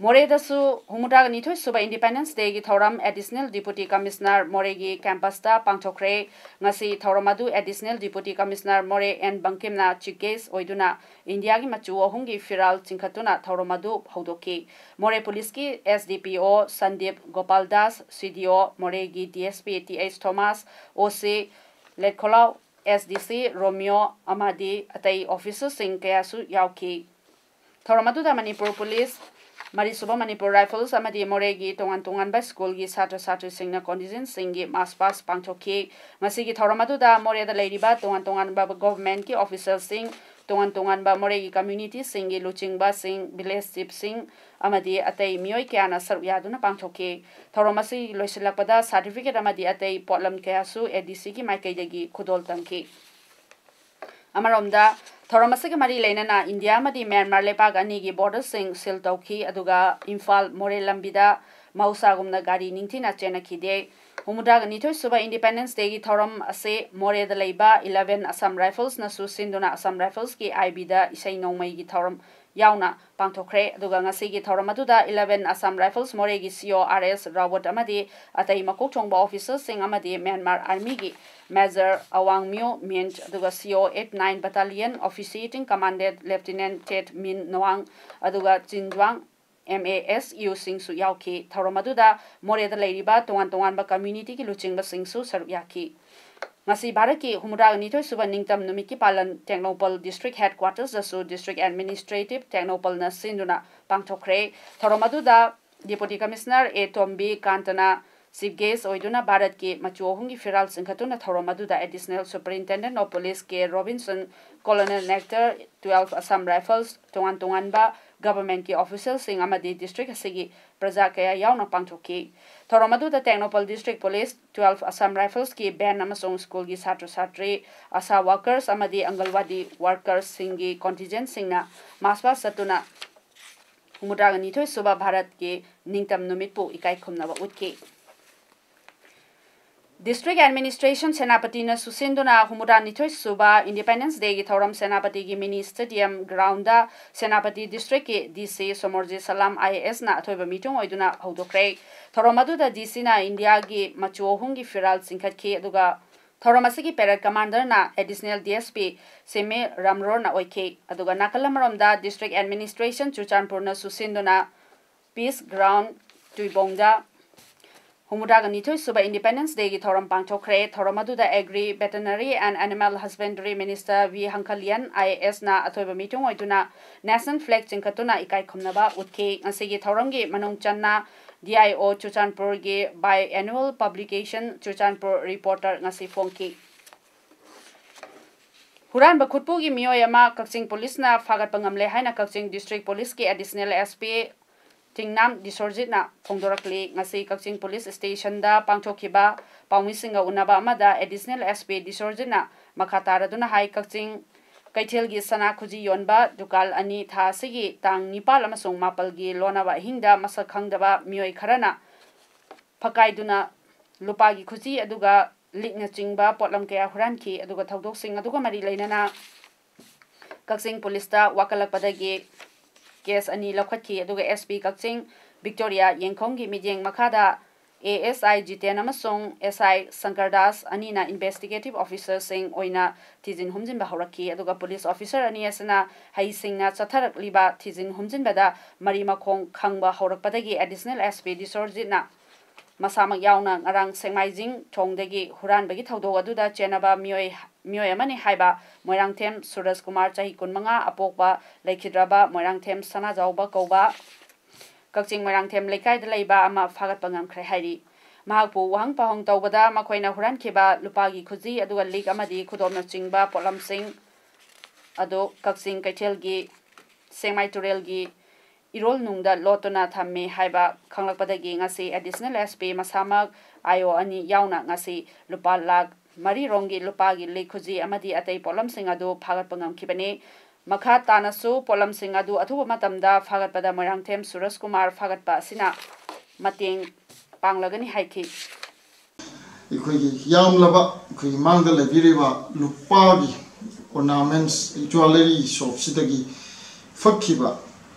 ꯃꯣꯔꯦꯗꯁꯨ ꯍꯨꯝꯐꯨꯇꯔꯥꯒ ꯅꯤꯊꯣꯏ ꯁꯨꯕ Independence Dayꯒꯤ ꯊꯧꯔꯝ Additional Deputy Commissioner ꯃꯣꯔꯦꯒꯤ campusꯇ ꯄꯥꯡꯊꯣꯛꯈ꯭ꯔꯦ꯫ ꯉꯁꯤ ꯊꯧꯔꯝ ꯑꯗꯨ Additional Deputy Commissioner ꯃꯣꯔꯦ ꯑꯦꯟ ꯕꯪꯀꯤꯝꯅ chief guest ꯑꯣꯏꯗꯨꯅ ꯏꯟꯗꯤꯌꯥꯒꯤ ꯃꯆꯨ ꯑꯍꯨꯝꯒꯤ ꯐꯤꯔꯥꯜ ꯆꯤꯡꯈꯠꯇꯨꯅ ꯊꯧꯔꯝ ꯑꯗꯨ ꯍꯧꯗꯣꯛꯈꯤ꯫ ꯃꯣꯔꯦ ꯄꯨꯂꯤꯁꯀꯤ S D P O Sandip Gopal Das, C D O ꯃꯣꯔꯦꯒꯤ D S P T H Thomas, O C ꯂꯦꯠꯈꯣꯂꯥꯎ, S D C ꯔꯣꯃꯤꯌꯣ ꯑꯃꯗꯤ ꯑꯇꯩ officerꯁꯤꯡ ꯀꯌꯥꯁꯨ ꯌꯥꯎꯈꯤ꯫ ꯊꯧꯔꯝ ꯑꯗꯨꯗ ꯃꯅꯤꯄꯨꯔ ꯄꯨꯂꯤꯁ, ꯃꯔꯤꯁꯨꯕ ꯃꯅꯤꯄꯨꯔ ꯔꯥꯏꯐꯜꯁ ꯑꯃꯗꯤ ꯃꯣꯔꯦꯒꯤ ꯇꯣꯉꯥꯟ ꯇꯣꯉꯥꯟꯕ ꯁ꯭ꯀꯨꯜꯒꯤ ꯁꯥꯇ꯭ꯔ ꯁꯥꯇ꯭ꯔꯤꯁꯤꯡꯅ contingentꯁꯤꯡꯒꯤ march past ꯄꯥꯡꯊꯣꯛꯈꯤ꯫ ꯉꯁꯤꯒꯤ ꯊꯧꯔꯝ ꯑꯗꯨꯗ ꯃꯣꯔꯦꯗ ꯂꯩꯔꯤꯕ ꯇꯣꯉꯥꯟ ꯇꯣꯉꯥꯟꯕ governmentꯀꯤ officerꯁꯤꯡ, ꯇꯣꯉꯥꯟ ꯇꯣꯉꯥꯟꯕ ꯃꯣꯔꯦꯒꯤ communityꯁꯤꯡꯒꯤ ꯂꯨꯆꯤꯡꯕꯁꯤꯡ, village chiefꯁꯤꯡ ꯑꯃꯗꯤ ꯑꯇꯩ ꯃꯤꯑꯣꯏ ꯀꯌꯥꯅ ꯁꯔꯨꯛ ꯌꯥꯗꯨꯅ ꯄꯥꯡꯊꯣꯛꯈꯤ꯫ ꯊꯧꯔꯝ ꯑꯁꯤ ꯂꯣꯏꯁꯤꯜꯂꯛꯄꯗ certificate ꯑꯃꯗꯤ ꯑꯇꯩ ꯄꯣꯠꯂꯝ ꯀꯌꯥꯁꯨ ADCꯒꯤ ꯃꯥꯏꯀꯩꯗꯒꯤ ꯈꯨꯗꯣꯜ ꯇꯝꯈꯤ꯫ ꯑꯃꯔꯣꯝꯗ, ꯊꯧꯔꯝ ꯑꯁꯤꯒ ꯃꯔꯤ ꯂꯩꯅꯅ ꯏꯟꯗꯤꯌꯥ ꯑꯃꯗꯤ ꯃ꯭ꯌꯥꯟꯃꯥꯔ ꯂꯩꯄꯥꯛ ꯑꯅꯤꯒꯤ borderꯁꯤꯡ seal ꯇꯧꯈꯤ, ꯑꯗꯨꯒ ꯏꯝꯐꯥꯜ ꯃꯣꯔꯦ ꯂꯝꯕꯤꯗ ꯃꯍꯧꯁꯥꯒꯨꯝꯅ ꯒꯥꯔꯤ ꯅꯤꯡꯊꯤꯅ ꯆꯦꯟꯅꯈꯤꯗꯦ꯫ ꯍꯨꯝꯐꯨꯇꯔꯥꯒ ꯅꯤꯊꯣꯏ ꯁꯨꯕ Independence Dayꯒꯤ ꯊꯧꯔꯝ ꯑꯁꯤ ꯃꯣꯔꯦꯗ ꯂꯩꯕ eleven Assam Riflesꯅꯁꯨ ꯁꯤꯟꯗꯨꯅ Assam Riflesꯀꯤ IBꯗ ꯏꯁꯩ ꯅꯣꯡꯃꯩꯒꯤ ꯊꯧꯔꯝ ꯌꯥꯎꯅ ꯄꯥꯡꯊꯣꯛꯈ꯭ꯔꯦ꯫ ꯑꯗꯨꯒ ꯉꯁꯤꯒꯤ ꯊꯧꯔꯝ ꯑꯗꯨꯗ eleven Assam Rifles ꯃꯣꯔꯦꯒꯤ CO R S ꯔꯥꯋꯠ ꯑꯃꯗꯤ ꯑꯇꯩ ꯃꯀꯣꯛ ꯊꯣꯡꯕ officerꯁꯤꯡ ꯑꯃꯗꯤ Myanmar Armyꯒꯤ Major Awang Myo Myint, ꯑꯗꯨꯒ CO eight nine Battalion Officiating Commandant Lieutenant Tet Min Noang, ꯑꯗꯨꯒ ꯆꯤꯟꯖ꯭ꯋꯥꯡ MASUꯁꯤꯡꯁꯨ ꯌꯥꯎꯈꯤ꯫ ꯊꯧꯔꯝ ꯑꯗꯨꯗ ꯃꯣꯔꯦꯗ ꯂꯩꯔꯤꯕ ꯇꯣꯉꯥꯟ ꯇꯣꯉꯥꯟꯕ communityꯒꯤ ꯂꯨꯆꯤꯡꯕꯁꯤꯡꯁꯨ ꯁꯔꯨꯛ ꯌꯥꯈꯤ꯫ ꯉꯁꯤ ꯚꯥꯔꯠꯀꯤ ꯍꯨꯝꯐꯨꯇꯔꯥꯒ ꯅꯤꯊꯣꯏ ꯁꯨꯕ ꯅꯤꯡꯇꯝ ꯅꯨꯃꯤꯠꯀꯤ ꯄꯥꯂꯟ ꯇꯦꯡꯅꯧꯄꯜ District Headquartersꯇꯁꯨ District Administrative ꯇꯦꯡꯅꯧꯄꯜꯅ ꯁꯤꯟꯗꯨꯅ ꯄꯥꯡꯊꯣꯛꯈ꯭ꯔꯦ꯫ ꯊꯧꯔꯝ ꯑꯗꯨꯗ Deputy Commissioner ꯑꯦ ꯇꯣꯝꯕꯤ ꯀꯥꯟꯇꯅ chief guest ꯑꯣꯏꯗꯨꯅ ꯚꯥꯔꯠꯀꯤ ꯃꯆꯨ ꯑꯍꯨꯝꯒꯤ ꯐꯤꯔꯥꯜ ꯆꯤꯡꯈꯠꯇꯨꯅ ꯊꯧꯔꯝ ꯑꯗꯨꯗ Additional Superintendent of Police K Robinson, Colonel Nectar, twelve Assam Rifles, ꯇꯣꯉꯥꯟ ꯇꯣꯉꯥꯟꯕ governmentꯀꯤ officialꯁꯤꯡ ꯑꯃꯗꯤ district ꯑꯁꯤꯒꯤ ꯄ꯭ꯔꯖꯥ ꯀꯌꯥ ꯌꯥꯎꯅ ꯄꯥꯡꯊꯣꯛꯈꯤ꯫ ꯊꯧꯔꯝ ꯑꯗꯨꯗ Tengnoupal District Police, twelve Assam Riflesꯀꯤ band ꯑꯃꯁꯨꯡ ꯁ꯭ꯀꯨꯜꯒꯤ ꯁꯥꯇ꯭ꯔ ꯁꯥꯇ꯭ꯔꯤ, ASHA workers ꯑꯃꯗꯤ ꯑꯪꯒꯜꯋꯥꯗꯤ workersꯁꯤꯡꯒꯤ contingentꯁꯤꯡꯅ march past ꯆꯠꯇꯨꯅ ꯍꯨꯝꯐꯨꯇꯔꯥꯒ ꯅꯤꯊꯣꯏ ꯁꯨꯕ ꯚꯥꯔꯠꯀꯤ ꯅꯤꯡꯇꯝ ꯅꯨꯃꯤꯠꯄꯨ ꯏꯀꯥꯏ ꯈꯨꯝꯅꯕ ꯎꯠꯈꯤ꯫ District Administration ꯁꯦꯅꯥꯄꯇꯤꯅ ꯁꯨꯁꯤꯟꯗꯨꯅ ꯍꯨꯝꯐꯨꯇꯔꯥ ꯅꯤꯊꯣꯏ ꯁꯨꯕ Independence Dayꯒꯤ ꯊꯧꯔꯝ ꯁꯦꯅꯥꯄꯇꯤꯒꯤ Mini Stadium groundꯗ Senapati Districtꯀꯤ DC Somorjit ꯁꯂꯥꯝ IASꯅ ꯑꯊꯣꯏꯕ ꯃꯤꯇꯨꯡ ꯑꯣꯏꯗꯨꯅ ꯍꯧꯗꯣꯛꯈ꯭ꯔꯦ꯫ ꯊꯧꯔꯝ ꯑꯗꯨꯗ DCꯅ ꯏꯟꯗꯤꯌꯥꯒꯤ ꯃꯆꯨ ꯑꯍꯨꯝꯒꯤ ꯐꯤꯔꯥꯜ ꯆꯤꯡꯈꯠꯈꯤ, ꯑꯗꯨꯒ ꯊꯧꯔꯝ ꯑꯁꯤꯒꯤ Parade Commanderꯅ Additional DSP ꯁꯦꯃꯤ ꯔꯥꯝꯔꯣꯔꯅ ꯑꯣꯏꯈꯤ꯫ ꯑꯗꯨꯒ ꯅꯥꯀꯜ ꯑꯃꯔꯣꯝꯗ District Administration ꯆꯨꯔꯆꯥꯟꯄꯨꯔꯅ ꯁꯨꯁꯤꯟꯗꯨꯅ Peace Ground ꯇꯨꯏꯕꯣꯡꯗ ꯍꯨꯝꯐꯨꯇꯔꯥꯒ ꯅꯤꯊꯣꯏ ꯁꯨꯕ Independence Dayꯒꯤ ꯊꯧꯔꯝ ꯄꯥꯡꯊꯣꯛꯈ꯭ꯔꯦ꯫ ꯊꯧꯔꯝ ꯑꯗꯨꯗ Agri, Veterinary and Animal Husbandry Minister V ꯍꯪꯈꯂꯤꯌꯟ IASꯅ ꯑꯊꯣꯏꯕ ꯃꯤꯇꯨꯡ ꯑꯣꯏꯗꯨꯅ National Flag ꯆꯤꯡꯈꯠꯇꯨꯅ ꯏꯀꯥꯏ ꯈꯨꯝꯅꯕ ꯎꯠꯈꯤ꯫ ꯉꯁꯤꯒꯤ ꯊꯧꯔꯝꯒꯤ ꯃꯅꯨꯡ ꯆꯟꯅ DIO ꯆꯨꯔꯆꯥꯟꯄꯨꯔꯒꯤ Biannual Publication ꯆꯨꯔꯆꯥꯟꯄꯨꯔ Reporter ꯉꯁꯤ ꯐꯣꯡꯈꯤ꯫ ꯍꯨꯔꯥꯟꯕ ꯈꯨꯠꯄꯨꯒꯤ ꯃꯤꯑꯣꯏ ꯑꯃ ꯀꯛꯆꯤꯡ ꯄꯨꯂꯤꯁꯅ ꯐꯥꯒꯠꯄ ꯉꯝꯂꯦ ꯍꯥꯏꯅ ꯀꯛꯆꯤꯡ District Policeꯀꯤ Additional SP ꯊꯤꯡꯅꯥꯝ ꯗꯤꯁꯣꯔꯖꯤꯠꯅ ꯐꯣꯡꯗꯣꯔꯛꯂꯤ꯫ ꯉꯁꯤ ꯀꯛꯆꯤꯡ ꯄꯨꯂꯤꯁ ꯁ꯭ꯇꯦꯁꯟꯗ ꯄꯥꯡꯊꯣꯛꯈꯤꯕ ꯄꯥꯎꯃꯤꯁꯤꯡꯒ ꯎꯅꯕ ꯑꯃꯗ Additional SP ꯗꯤꯁꯣꯔꯖꯤꯠꯅ ꯃꯈꯥ ꯇꯥꯔꯗꯨꯅ ꯍꯥꯏ, ꯀꯛꯆꯤꯡ ꯀꯩꯊꯦꯜꯒꯤ ꯁꯅꯥ ꯈꯨꯖꯤ ꯌꯣꯟꯕ ꯗꯨꯀꯥꯟ ꯑꯅꯤ ꯊꯥ ꯑꯁꯤꯒꯤ ꯇꯥꯡ ꯅꯤꯄꯥꯜ ꯑꯃꯁꯨꯡ ꯃꯥꯄꯜꯒꯤ ꯂꯣꯟꯅꯕ ꯑꯍꯤꯡꯗ ꯃꯁꯛ ꯈꯪꯗꯕ ꯃꯤꯑꯣꯏ ꯈꯔꯅ ꯐꯀꯥꯏꯗꯨꯅ ꯂꯨꯄꯥꯒꯤ ꯈꯨꯖꯤ ꯑꯗꯨꯒ ꯂꯤꯛꯅꯆꯤꯡꯕ ꯄꯣꯠꯂꯝ ꯀꯌꯥ ꯍꯨꯔꯥꯟꯈꯤ꯫ ꯑꯗꯨꯒ ꯊꯧꯗꯣꯛꯁꯤꯡ ꯑꯗꯨꯒ ꯃꯔꯤ ꯂꯩꯅꯅ ꯀꯛꯆꯤꯡ ꯄꯨꯂꯤꯁꯇ ꯋꯥꯀꯠꯂꯛꯄꯗꯒꯤ case ꯑꯅꯤ ꯂꯧꯈꯠꯈꯤ꯫ ꯑꯗꯨꯒ SP ꯀꯛꯆꯤꯡ ꯕꯤꯛꯇꯣꯔꯤꯌꯥ ꯌꯦꯡꯈꯣꯝꯒꯤ ꯃꯤꯠꯌꯦꯡ ꯃꯈꯥꯗ ASI ꯖꯤꯇꯦꯟ ꯑꯃꯁꯨꯡ SI ꯁꯪꯀꯔꯗꯥꯁ ꯑꯅꯤꯅ investigative officerꯁꯤꯡ ꯑꯣꯏꯅ ꯊꯤꯖꯤꯟ ꯍꯨꯝꯖꯤꯟꯕ ꯍꯧꯔꯛꯈꯤ꯫ ꯑꯗꯨꯒ ꯄꯨꯂꯤꯁ officer ꯑꯅꯤ ꯑꯁꯤꯅ ꯍꯩꯁꯤꯡꯅ ꯆꯠꯊꯔꯛꯂꯤꯕ ꯊꯤꯖꯤꯟ ꯍꯨꯝꯖꯤꯟꯕꯗ ꯃꯔꯤ ꯃꯈꯣꯡ ꯈꯪꯕ ꯍꯧꯔꯛꯄꯗꯒꯤ Additional SP ꯗꯤꯁꯣꯔꯖꯤꯠꯅ ꯃꯁꯥꯃꯛ ꯌꯥꯎꯅ ꯉꯔꯥꯡ ꯁꯦꯛꯃꯥꯏꯖꯤꯡ ꯊꯣꯡꯗꯒꯤ ꯍꯨꯔꯥꯟꯕꯒꯤ ꯊꯧꯗꯣꯛ ꯑꯗꯨꯗ ꯆꯦꯟꯅꯕ ꯃꯤꯑꯣꯏ, ꯃꯤꯑꯣꯏ ꯑꯃꯅꯤ ꯍꯥꯏꯕ ꯃꯣꯏꯔꯥꯡꯊꯦꯝ ꯁꯨꯔꯖ ꯀꯨꯃꯥꯔ, ꯆꯍꯤ ꯀꯨꯟꯃꯉꯥ, ꯑꯄꯣꯛꯄ ꯂꯩꯈꯤꯗ꯭ꯔꯕ ꯃꯣꯏꯔꯥꯡꯊꯦꯝ ꯁꯅꯥꯖꯥꯎꯕ ꯀꯧꯕ ꯀꯛꯆꯤꯡ ꯃꯣꯏꯔꯥꯡꯊꯦꯝ ꯂꯩꯀꯥꯏꯗ ꯂꯩꯕ ꯑꯃ ꯐꯥꯒꯠꯄ ꯉꯝꯈ꯭ꯔꯦ ꯍꯥꯏꯔꯤ꯫ ꯃꯍꯥꯛꯄꯨ ꯋꯥꯍꯪ ꯄꯥꯎꯍꯪ ꯇꯧꯕꯗ ꯃꯈꯣꯏꯅ ꯍꯨꯔꯥꯟꯈꯤꯕ ꯂꯨꯄꯥꯒꯤ ꯈꯨꯖꯤ ꯑꯗꯨꯒ ꯂꯤꯛ ꯑꯃꯗꯤ ꯈꯨꯗꯣꯞꯅꯆꯤꯡꯕ ꯄꯣꯠꯂꯝꯁꯤꯡ ꯑꯗꯨ ꯀꯛꯆꯤꯡ ꯀꯩꯊꯦꯜꯒꯤ ꯁꯦꯛꯃꯥꯏ ꯇꯨꯔꯦꯜꯒꯤ ꯏꯔꯣꯜ ꯅꯨꯡꯗ ꯂꯣꯠꯇꯨꯅ ꯊꯝꯃꯤ ꯍꯥꯏꯕ ꯈꯪꯂꯛꯄꯗꯒꯤ ꯉꯁꯤ Additional SP ꯃꯁꯥꯃꯛ, IO ꯑꯅꯤ ꯌꯥꯎꯅ ꯉꯁꯤ ꯂꯨꯄꯥ ꯂꯥꯈ ꯃꯔꯤ ꯔꯣꯝꯒꯤ ꯂꯨꯄꯥꯒꯤ ꯂꯤꯛ ꯈꯨꯖꯤ ꯑꯃꯗꯤ ꯑꯇꯩ ꯄꯣꯠꯂꯝꯁꯤꯡ ꯑꯗꯨ ꯐꯥꯒꯠꯄ ꯉꯝꯈꯤꯕꯅꯤ꯫ ꯃꯈꯥ ꯇꯥꯅꯁꯨ ꯄꯣꯠꯂꯝꯁꯤꯡ ꯑꯗꯨ ꯑꯊꯨꯕ ꯃꯇꯝꯗ ꯐꯥꯒꯠꯄꯗ ꯃꯣꯏꯔꯥꯡꯊꯦꯝ ꯁꯨꯔꯖ ꯀꯨꯃꯥꯔ ꯐꯥꯒꯠꯄ ꯑꯁꯤꯅ ꯃꯇꯦꯡ ꯄꯥꯡꯂꯒꯅꯤ ꯍꯥꯏꯈꯤ꯫ ꯑꯩꯈꯣꯏꯒꯤ ꯌꯥꯝꯂꯕ ꯑꯩꯈꯣꯏꯒꯤ ꯃꯥꯡꯗ ꯂꯩꯕꯤꯔꯤꯕ ꯂꯨꯄꯥꯒꯤ ornaments, jewellery shopꯁꯤꯗꯒꯤ ꯐꯛꯈꯤꯕ,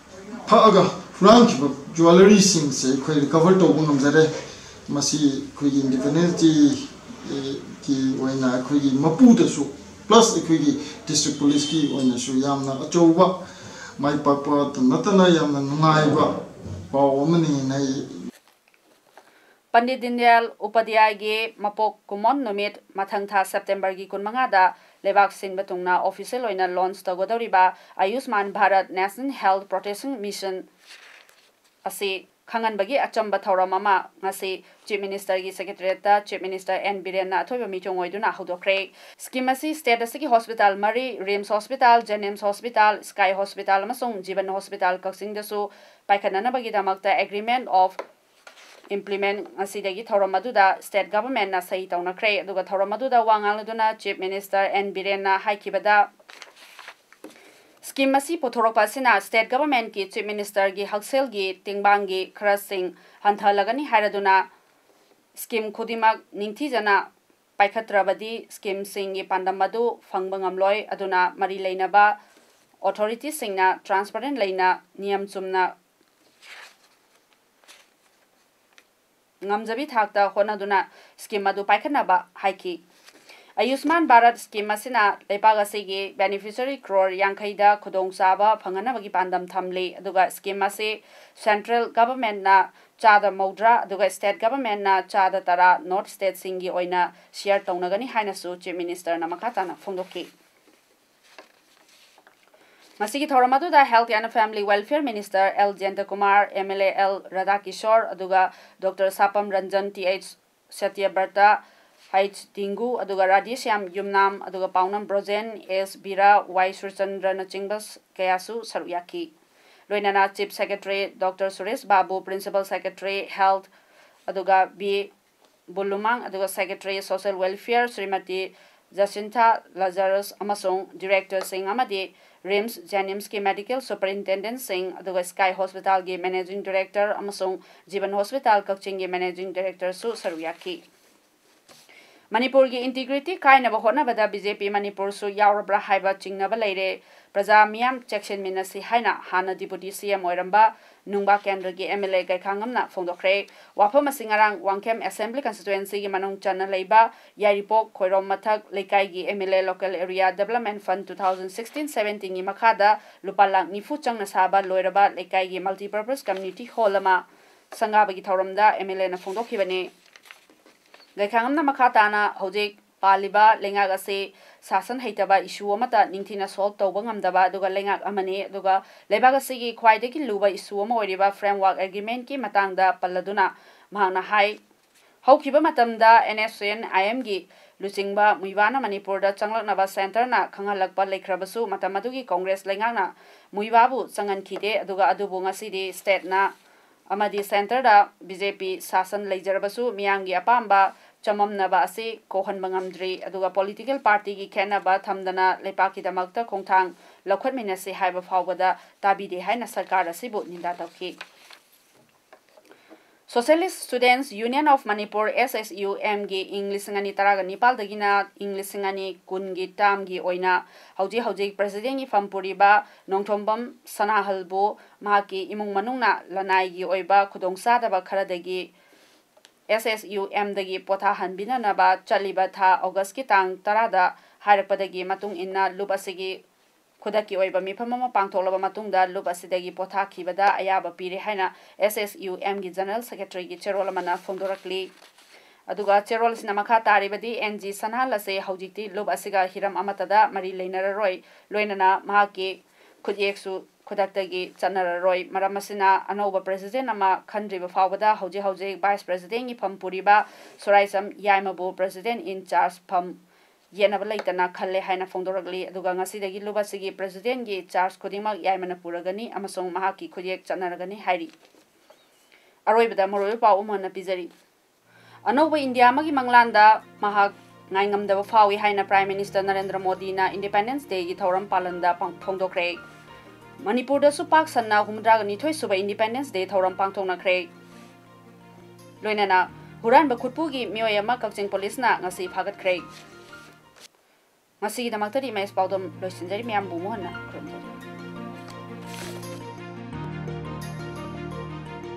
ꯐꯛꯑꯒ ꯍꯨꯔꯥꯟꯈꯤꯕ jewelleryꯁꯤꯡꯁꯦ ꯑꯩꯈꯣꯏ recover ꯇꯧꯕ ꯉꯝꯖꯔꯦ꯫ ꯃꯁꯤ ꯑꯩꯈꯣꯏꯒꯤ Independence Dayꯒꯤ ꯑꯣꯏꯅ ꯑꯩꯈꯣꯏꯒꯤ ꯃꯄꯨꯗꯁꯨ, plus ꯑꯩꯈꯣꯏꯒꯤ district policeꯀꯤ ꯑꯣꯏꯅꯁꯨ ꯌꯥꯝꯅ ꯑꯆꯧꯕ ꯃꯥꯏ ꯄꯥꯛꯄꯇ ꯅꯠꯇꯅ ꯌꯥꯝꯅ ꯅꯨꯡꯉꯥꯏꯕ ꯄꯥꯎ ꯑꯃꯅꯤ ꯍꯥꯏꯅ ꯑꯩ ꯄꯟꯗꯤꯠ ꯗꯤꯟꯗꯌꯥꯜ ꯎꯄꯥꯙ꯭ꯌꯥꯌꯒꯤ ꯃꯄꯣꯛ ꯀꯨꯝꯑꯣꯟ ꯅꯨꯃꯤꯠ, ꯃꯊꯪ ꯊꯥ Septemberꯒꯤ ꯀꯨꯟꯃꯉꯥꯗ ꯂꯩꯕꯥꯛ ꯁꯤꯟꯕ ꯊꯨꯡꯅ official ꯑꯣꯏꯅ launch ꯇꯧꯒꯗꯧꯔꯤꯕ ꯑꯌꯨꯁꯃꯥꯟ Bharat National Health Protection Mission ꯑꯁꯤ ꯈꯪꯍꯟꯕꯒꯤ ꯑꯆꯝꯕ ꯊꯧꯔꯝ ꯑꯃ ꯉꯁꯤ Chief Ministerꯒꯤ Secretariatꯇ Chief Minister ꯑꯦꯟ ꯕꯤꯔꯦꯟꯅ ꯑꯊꯣꯏꯕ ꯃꯤꯆꯪ ꯑꯣꯏꯗꯨꯅ ꯍꯧꯗꯣꯛꯈ꯭ꯔꯦ꯫ Scheme ꯑꯁꯤ state ꯑꯁꯤꯒꯤ hospital ꯃꯔꯤ, RIMS Hospital, JNIMS Hospital, Sky Hospital ꯑꯃꯁꯨꯡ Jeevan Hospital ꯀꯛꯆꯤꯡꯗꯁꯨ ꯄꯥꯏꯈꯠꯅꯅꯕꯒꯤꯗꯃꯛꯇ Agreement of Implement ꯉꯁꯤꯗꯒꯤ ꯊꯧꯔꯝ ꯑꯗꯨꯗ state governmentꯅ ꯁꯍꯤ ꯇꯧꯅꯈ꯭ꯔꯦ꯫ ꯑꯗꯨꯒ ꯊꯧꯔꯝ ꯑꯗꯨꯗ ꯋꯥ ꯉꯥꯡꯂꯗꯨꯅ Chief Minister ꯑꯦꯟ ꯕꯤꯔꯦꯟꯅ ꯍꯥꯏꯈꯤꯕꯗ, scheme ꯑꯁꯤ ꯄꯨꯊꯣꯔꯛꯄ ꯑꯁꯤꯅ state governmentꯀꯤ Chief Ministerꯒꯤ ꯍꯛꯁꯦꯜꯒꯤ ꯇꯦꯡꯕꯥꯡꯒꯤ ꯈꯔꯁꯤꯡ ꯍꯟꯊꯍꯜꯂꯒꯅꯤ ꯍꯥꯏꯔꯗꯨꯅ, scheme ꯈꯨꯗꯤꯡꯃꯛ ꯅꯤꯡꯊꯤꯖꯅ ꯄꯥꯏꯈꯠꯇ꯭ꯔꯕꯗꯤ schemeꯁꯤꯡꯒꯤ ꯄꯥꯟꯗꯝ ꯑꯗꯨ ꯐꯪꯕ ꯉꯝꯂꯣꯏ꯫ ꯑꯗꯨꯅ ꯃꯔꯤ ꯂꯩꯅꯕ authorityꯁꯤꯡꯅ transparent ꯂꯩꯅ ꯅꯤꯌꯝ ꯆꯨꯝꯅ ꯉꯝꯖꯕꯤ ꯊꯥꯛꯇ ꯍꯣꯠꯅꯗꯨꯅ scheme ꯑꯗꯨ ꯄꯥꯏꯈꯠꯅꯕ ꯍꯥꯏꯈꯤ꯫ ꯑꯌꯨꯁꯃꯥꯟ ꯚꯥꯔꯠ scheme ꯑꯁꯤꯅ ꯂꯩꯕꯥꯛ ꯑꯁꯤꯒꯤ beneficiary crore ꯌꯥꯡꯈꯩꯗ ꯈꯨꯗꯣꯡꯆꯥꯕ ꯐꯪꯍꯟꯅꯕꯒꯤ ꯄꯥꯟꯗꯝ ꯊꯝꯂꯤ꯫ ꯑꯗꯨꯒ scheme ꯑꯁꯤ central governmentꯅ ꯆꯥꯗ ꯃꯧꯗ꯭ꯔꯥ, ꯑꯗꯨꯒ state governmentꯅ ꯆꯥꯗ ꯇꯔꯥ, north stateꯁꯤꯡꯒꯤ ꯑꯣꯏꯅ share ꯇꯧꯅꯒꯅꯤ ꯍꯥꯏꯅꯁꯨ Chief Ministerꯅ ꯃꯈꯥ ꯇꯥꯅ ꯐꯣꯡꯗꯣꯛꯈꯤ꯫ ꯃꯁꯤꯒꯤ ꯊꯧꯔꯝ ꯑꯗꯨꯗ Health and Family Welfare Minister L Jayantakumar, M L A L Radhakishore, ꯑꯗꯨꯒ doctor Sapam Ranjan, T H Satyabrata, H Dingku, ꯑꯗꯨꯒ ꯔꯥꯙꯦꯁ꯭ꯌꯥꯝ ꯌꯨꯝꯅꯥꯝ, ꯑꯗꯨꯒ ꯄꯥꯎꯅꯝ ꯕ꯭ꯔꯣꯖꯦꯟ, ꯑꯦꯁ ꯕꯤꯔꯥ, ꯋꯥꯏ ꯁꯨꯔꯆꯟꯗ꯭ꯔꯅꯆꯤꯡꯕ ꯀꯌꯥꯁꯨ ꯁꯔꯨꯛ ꯌꯥꯈꯤ꯫ ꯂꯣꯏꯅꯅ Chief Secretary doctor Suresh Babu, Principal Secretary Health, ꯑꯗꯨꯒ ꯕꯤ ꯕꯨꯂꯨꯃꯥꯡ, ꯑꯗꯨꯒ Secretary Social Welfare ꯁ꯭ꯔꯤꯃꯇꯤ ꯖꯁꯤꯟꯊꯥ ꯂꯖꯥꯔꯁ ꯑꯃꯁꯨꯡ directorꯁꯤꯡ ꯑꯃꯗꯤ RIMS, JNIMSꯀꯤ medical superintendentꯁꯤꯡ, ꯑꯗꯨꯒ Sky Hospitalꯒꯤ managing director ꯑꯃꯁꯨꯡ Jeevan Hospital ꯀꯛꯆꯤꯡꯒꯤ managing directorꯁꯨ ꯁꯔꯨꯛ ꯌꯥꯈꯤ꯫ ꯃꯅꯤꯄꯨꯔꯒꯤ integrity ꯀꯥꯏꯅꯕ ꯍꯣꯠꯅꯕꯗ BJP ꯃꯅꯤꯄꯨꯔꯁꯨ ꯌꯥꯎꯔꯕ꯭ꯔꯥ ꯍꯥꯏꯕ ꯆꯤꯡꯅꯕ ꯂꯩꯔꯦ꯫ ꯄ꯭ꯔꯖꯥ ꯃꯤꯌꯥꯝ ꯆꯦꯛꯁꯤꯟꯃꯤꯟꯅꯁꯤ ꯍꯥꯏꯅ ꯍꯥꯟꯅ Deputy CM ꯑꯣꯏꯔꯝꯕ ꯅꯨꯡꯕꯥ ꯀꯦꯟꯗ꯭ꯔꯒꯤ MLA ꯒꯩꯈꯥꯉꯝꯅ ꯐꯣꯡꯗꯣꯛꯈ꯭ꯔꯦ꯫ ꯋꯥꯐꯝ ꯑꯁꯤ ꯉꯔꯥꯡ ꯋꯥꯡꯈꯦꯝ Assembly Constituency ꯒꯤ ꯃꯅꯨꯡ ꯆꯟꯅ ꯂꯩꯕ ꯌꯥꯏꯔꯤꯄꯣꯛ ꯈꯣꯏꯔꯣꯝ ꯃꯊꯛ ꯂꯩꯀꯥꯏꯒꯤ MLA Local Area Development Fund two thousand sixteen seventeen ꯒꯤ ꯃꯈꯥꯗ ꯂꯨꯄꯥ ꯂꯥꯈ ꯅꯤꯐꯨ ꯆꯪꯅ ꯁꯥꯕ ꯂꯣꯏꯔꯕ ꯂꯩꯀꯥꯏꯒꯤ Multipurpose Community Hall ꯑꯃ ꯁꯪꯒꯥꯕꯒꯤ ꯊꯧꯔꯝꯗ MLA ꯅ ꯐꯣꯡꯗꯣꯛꯈꯤꯕꯅꯤ꯫ ꯒꯩꯈꯥꯉꯝꯅ ꯃꯈꯥ ꯇꯥꯅ ꯍꯧꯖꯤꯛ ꯄꯥꯜꯂꯤꯕ ꯂꯩꯉꯥꯛ ꯑꯁꯤ ꯁꯥꯁꯟ ꯍꯩꯇꯕ issue ꯑꯃꯠꯇ ꯅꯤꯡꯊꯤꯅ solve ꯇꯧꯕ ꯉꯝꯗꯕ ꯑꯗꯨꯒ ꯂꯩꯉꯥꯛ ꯑꯃꯅꯤ, ꯑꯗꯨꯒ ꯂꯩꯕꯥꯛ ꯑꯁꯤꯒꯤ ꯈ꯭ꯋꯥꯏꯗꯒꯤ ꯂꯨꯕ issue ꯑꯃ ꯑꯣꯏꯔꯤꯕ Framework Agreement ꯀꯤ ꯃꯇꯥꯡꯗ ꯄꯜꯂꯗꯨꯅ ꯃꯍꯥꯛꯅ ꯍꯥꯏ, ꯍꯧꯈꯤꯕ ꯃꯇꯝꯗ NSCN IM ꯒꯤ ꯂꯨꯆꯤꯡꯕ ꯃꯨꯏꯕꯥꯅ ꯃꯅꯤꯄꯨꯔꯗ ꯆꯪꯂꯛꯅꯕ centre ꯅ ꯈꯪꯍꯜꯂꯛꯄ ꯂꯩꯈ꯭ꯔꯕꯁꯨ, ꯃꯇꯝ ꯑꯗꯨꯒꯤ Congress ꯂꯩꯉꯥꯛꯅ ꯃꯨꯏꯕꯥꯕꯨ ꯆꯪꯍꯟꯈꯤꯗꯦ꯫ ꯑꯗꯨꯒ ꯑꯗꯨꯕꯨ ꯉꯁꯤꯗꯤ state ꯅ ꯑꯃꯗꯤ centre ꯗ BJP ꯁꯥꯁꯟ ꯂꯩꯖꯔꯕꯁꯨ, ꯃꯤꯌꯥꯝꯒꯤ ꯑꯄꯥꯝꯕ ꯆꯃꯝꯅꯕ ꯑꯁꯤ ꯀꯣꯛꯍꯟꯕ ꯉꯝꯗ꯭ꯔꯤ꯫ ꯑꯗꯨꯒ political party ꯒꯤ ꯈꯦꯠꯅꯕ ꯊꯝꯗꯅ ꯂꯩꯄꯥꯛꯀꯤꯗꯃꯛꯇ ꯈꯣꯡꯊꯥꯡ ꯂꯧꯈꯠꯃꯤꯟꯅꯁꯤ ꯍꯥꯏꯕ ꯐꯥꯎꯕꯗ ꯇꯥꯕꯤꯗꯦ ꯍꯥꯏꯅ ꯁꯔꯀꯥꯔ ꯑꯁꯤꯕꯨ ꯅꯤꯟꯗꯥ ꯇꯧꯈꯤ꯫ Socialist Students Union of Manipur, SSUM ꯒꯤ ꯏꯪ ꯂꯤꯁꯤꯡ ꯑꯅꯤ ꯇꯔꯥꯒ ꯅꯤꯄꯥꯜꯗꯒꯤꯅ ꯏꯪ ꯂꯤꯁꯤꯡ ꯑꯅꯤ ꯀꯨꯟꯒꯤ term ꯒꯤ ꯑꯣꯏꯅ ꯍꯧꯖꯤꯛ ꯍꯧꯖꯤꯛ president ꯒꯤ ꯐꯝ ꯄꯨꯔꯤꯕ ꯅꯣꯡꯊꯣꯝꯕꯝ ꯁꯅꯥꯍꯜꯕꯨ ꯃꯍꯥꯛꯀꯤ ꯏꯃꯨꯡ ꯃꯅꯨꯡꯅ ꯂꯅꯥꯏꯒꯤ ꯑꯣꯏꯕ ꯈꯨꯗꯣꯡꯆꯥꯗꯕ ꯈꯔꯗꯒꯤ SSUM ꯗꯒꯤ ꯄꯣꯊꯥꯍꯟꯕꯤꯅꯅꯕ ꯆꯠꯂꯤꯕ ꯊꯥ August ꯀꯤ ꯇꯥꯡ ꯇꯔꯥꯗ ꯍꯥꯏꯔꯛꯄꯗꯒꯤ ꯃꯇꯨꯡ ꯏꯟꯅ ꯂꯨꯞ ꯑꯁꯤꯒꯤ ꯈꯨꯗꯛꯀꯤ ꯑꯣꯏꯕ ꯃꯤꯐꯝ ꯑꯃ ꯄꯥꯡꯊꯣꯛꯂꯕ ꯃꯇꯨꯡꯗ ꯂꯨꯞ ꯑꯁꯤꯗꯒꯤ ꯄꯣꯊꯥꯈꯤꯕꯗ ꯑꯌꯥꯕ ꯄꯤꯔꯦ ꯍꯥꯏꯅ SSUM ꯒꯤ General Secretary ꯒꯤ ꯆꯦꯔꯣꯜ ꯑꯃꯅ ꯐꯣꯡꯗꯣꯔꯛꯂꯤ꯫ ꯑꯗꯨꯒ ꯆꯦꯔꯣꯜ ꯑꯁꯤꯅ ꯃꯈꯥ ꯇꯥꯔꯤꯕꯗꯤ, NG ꯁꯅꯥꯍꯜ ꯑꯁꯦ ꯍꯧꯖꯤꯛꯇꯤ ꯂꯨꯞ ꯑꯁꯤꯒ ꯍꯤꯔꯝ ꯑꯃꯠꯇꯗ ꯃꯔꯤ ꯂꯩꯅꯔꯔꯣꯏ, ꯂꯣꯏꯅꯅ ꯃꯍꯥꯛꯀꯤ ꯈꯨꯠꯌꯦꯛꯁꯨ ꯈꯨꯗꯛꯇꯒꯤ ꯆꯠꯅꯔꯔꯣꯏ꯫ ꯃꯔꯝ ꯑꯁꯤꯅ ꯑꯅꯧꯕ president ꯑꯃ ꯈꯟꯗ꯭ꯔꯤꯕ ꯐꯥꯎꯕꯗ ꯍꯧꯖꯤꯛ ꯍꯧꯖꯤꯛ vice president ꯒꯤ ꯐꯝ ꯄꯨꯔꯤꯕ ꯁꯣꯔꯥꯏꯁꯝ ꯌꯥꯏꯃꯕꯨ president in charge ꯐꯝ ꯌꯦꯠꯅꯕ ꯂꯩꯇꯅ ꯈꯜꯂꯦ ꯍꯥꯏꯅ ꯐꯣꯡꯗꯣꯔꯛꯂꯤ꯫ ꯑꯗꯨꯒ ꯉꯁꯤꯗꯒꯤ ꯂꯨꯞ ꯑꯁꯤꯒꯤ president ꯒꯤ charge ꯈꯨꯗꯤꯡꯃꯛ ꯌꯥꯏꯃꯅ ꯄꯨꯔꯒꯅꯤ ꯑꯃꯁꯨꯡ ꯃꯍꯥꯛꯀꯤ ꯈꯨꯠꯌꯦꯛ ꯆꯠꯅꯔꯒꯅꯤ ꯍꯥꯏꯔꯤ꯫ ꯑꯔꯣꯏꯕꯗ ꯃꯔꯨꯑꯣꯏꯕ ꯄꯥꯎ ꯑꯃ ꯍꯟꯅ ꯄꯤꯖꯔꯤ꯫ ꯑꯅꯧꯕ ꯏꯟꯗꯤꯌꯥ ꯑꯃꯒꯤ ꯃꯪꯂꯥꯟꯗ ꯃꯍꯥꯛ ꯉꯥꯏꯉꯝꯗꯕ ꯐꯥꯎꯏ ꯍꯥꯏꯅ Prime Minister ꯅꯔꯦꯟꯗ꯭ꯔ ꯃꯣꯗꯤꯅ Independence Day ꯒꯤ ꯊꯧꯔꯝ ꯄꯥꯂꯟꯗ ꯄꯥꯡ-, ꯐꯣꯡꯗꯣꯛꯈ꯭ꯔꯦ꯫ ꯃꯅꯤꯄꯨꯔꯗꯁꯨ ꯄꯥꯛ ꯁꯟꯅ ꯍꯨꯝꯐꯨꯇꯔꯥꯒ ꯅꯤꯊꯣꯏ ꯁꯨꯕ Independence Day ꯊꯧꯔꯝ ꯄꯥꯡꯊꯣꯛꯅꯈ꯭ꯔꯦ꯫ ꯂꯣꯏꯅꯅ ꯍꯨꯔꯥꯟꯕ ꯈꯨꯠꯄꯨꯒꯤ ꯃꯤꯑꯣꯏ ꯑꯃ ꯀꯛꯆꯤꯡ ꯄꯨꯂꯤꯁꯅ ꯉꯁꯤ ꯐꯥꯒꯠꯈ꯭ꯔꯦ꯫ ꯉꯁꯤꯒꯤꯗꯃꯛꯇꯗꯤ ꯃꯍꯦꯁ ꯄꯥꯎꯗꯝ ꯂꯣꯏꯁꯤꯟꯖꯔꯤ꯫ ꯃꯌꯥꯝꯕꯨ ꯃꯣꯍꯟꯅ ꯈꯨꯔꯨꯝꯖꯔꯤ꯫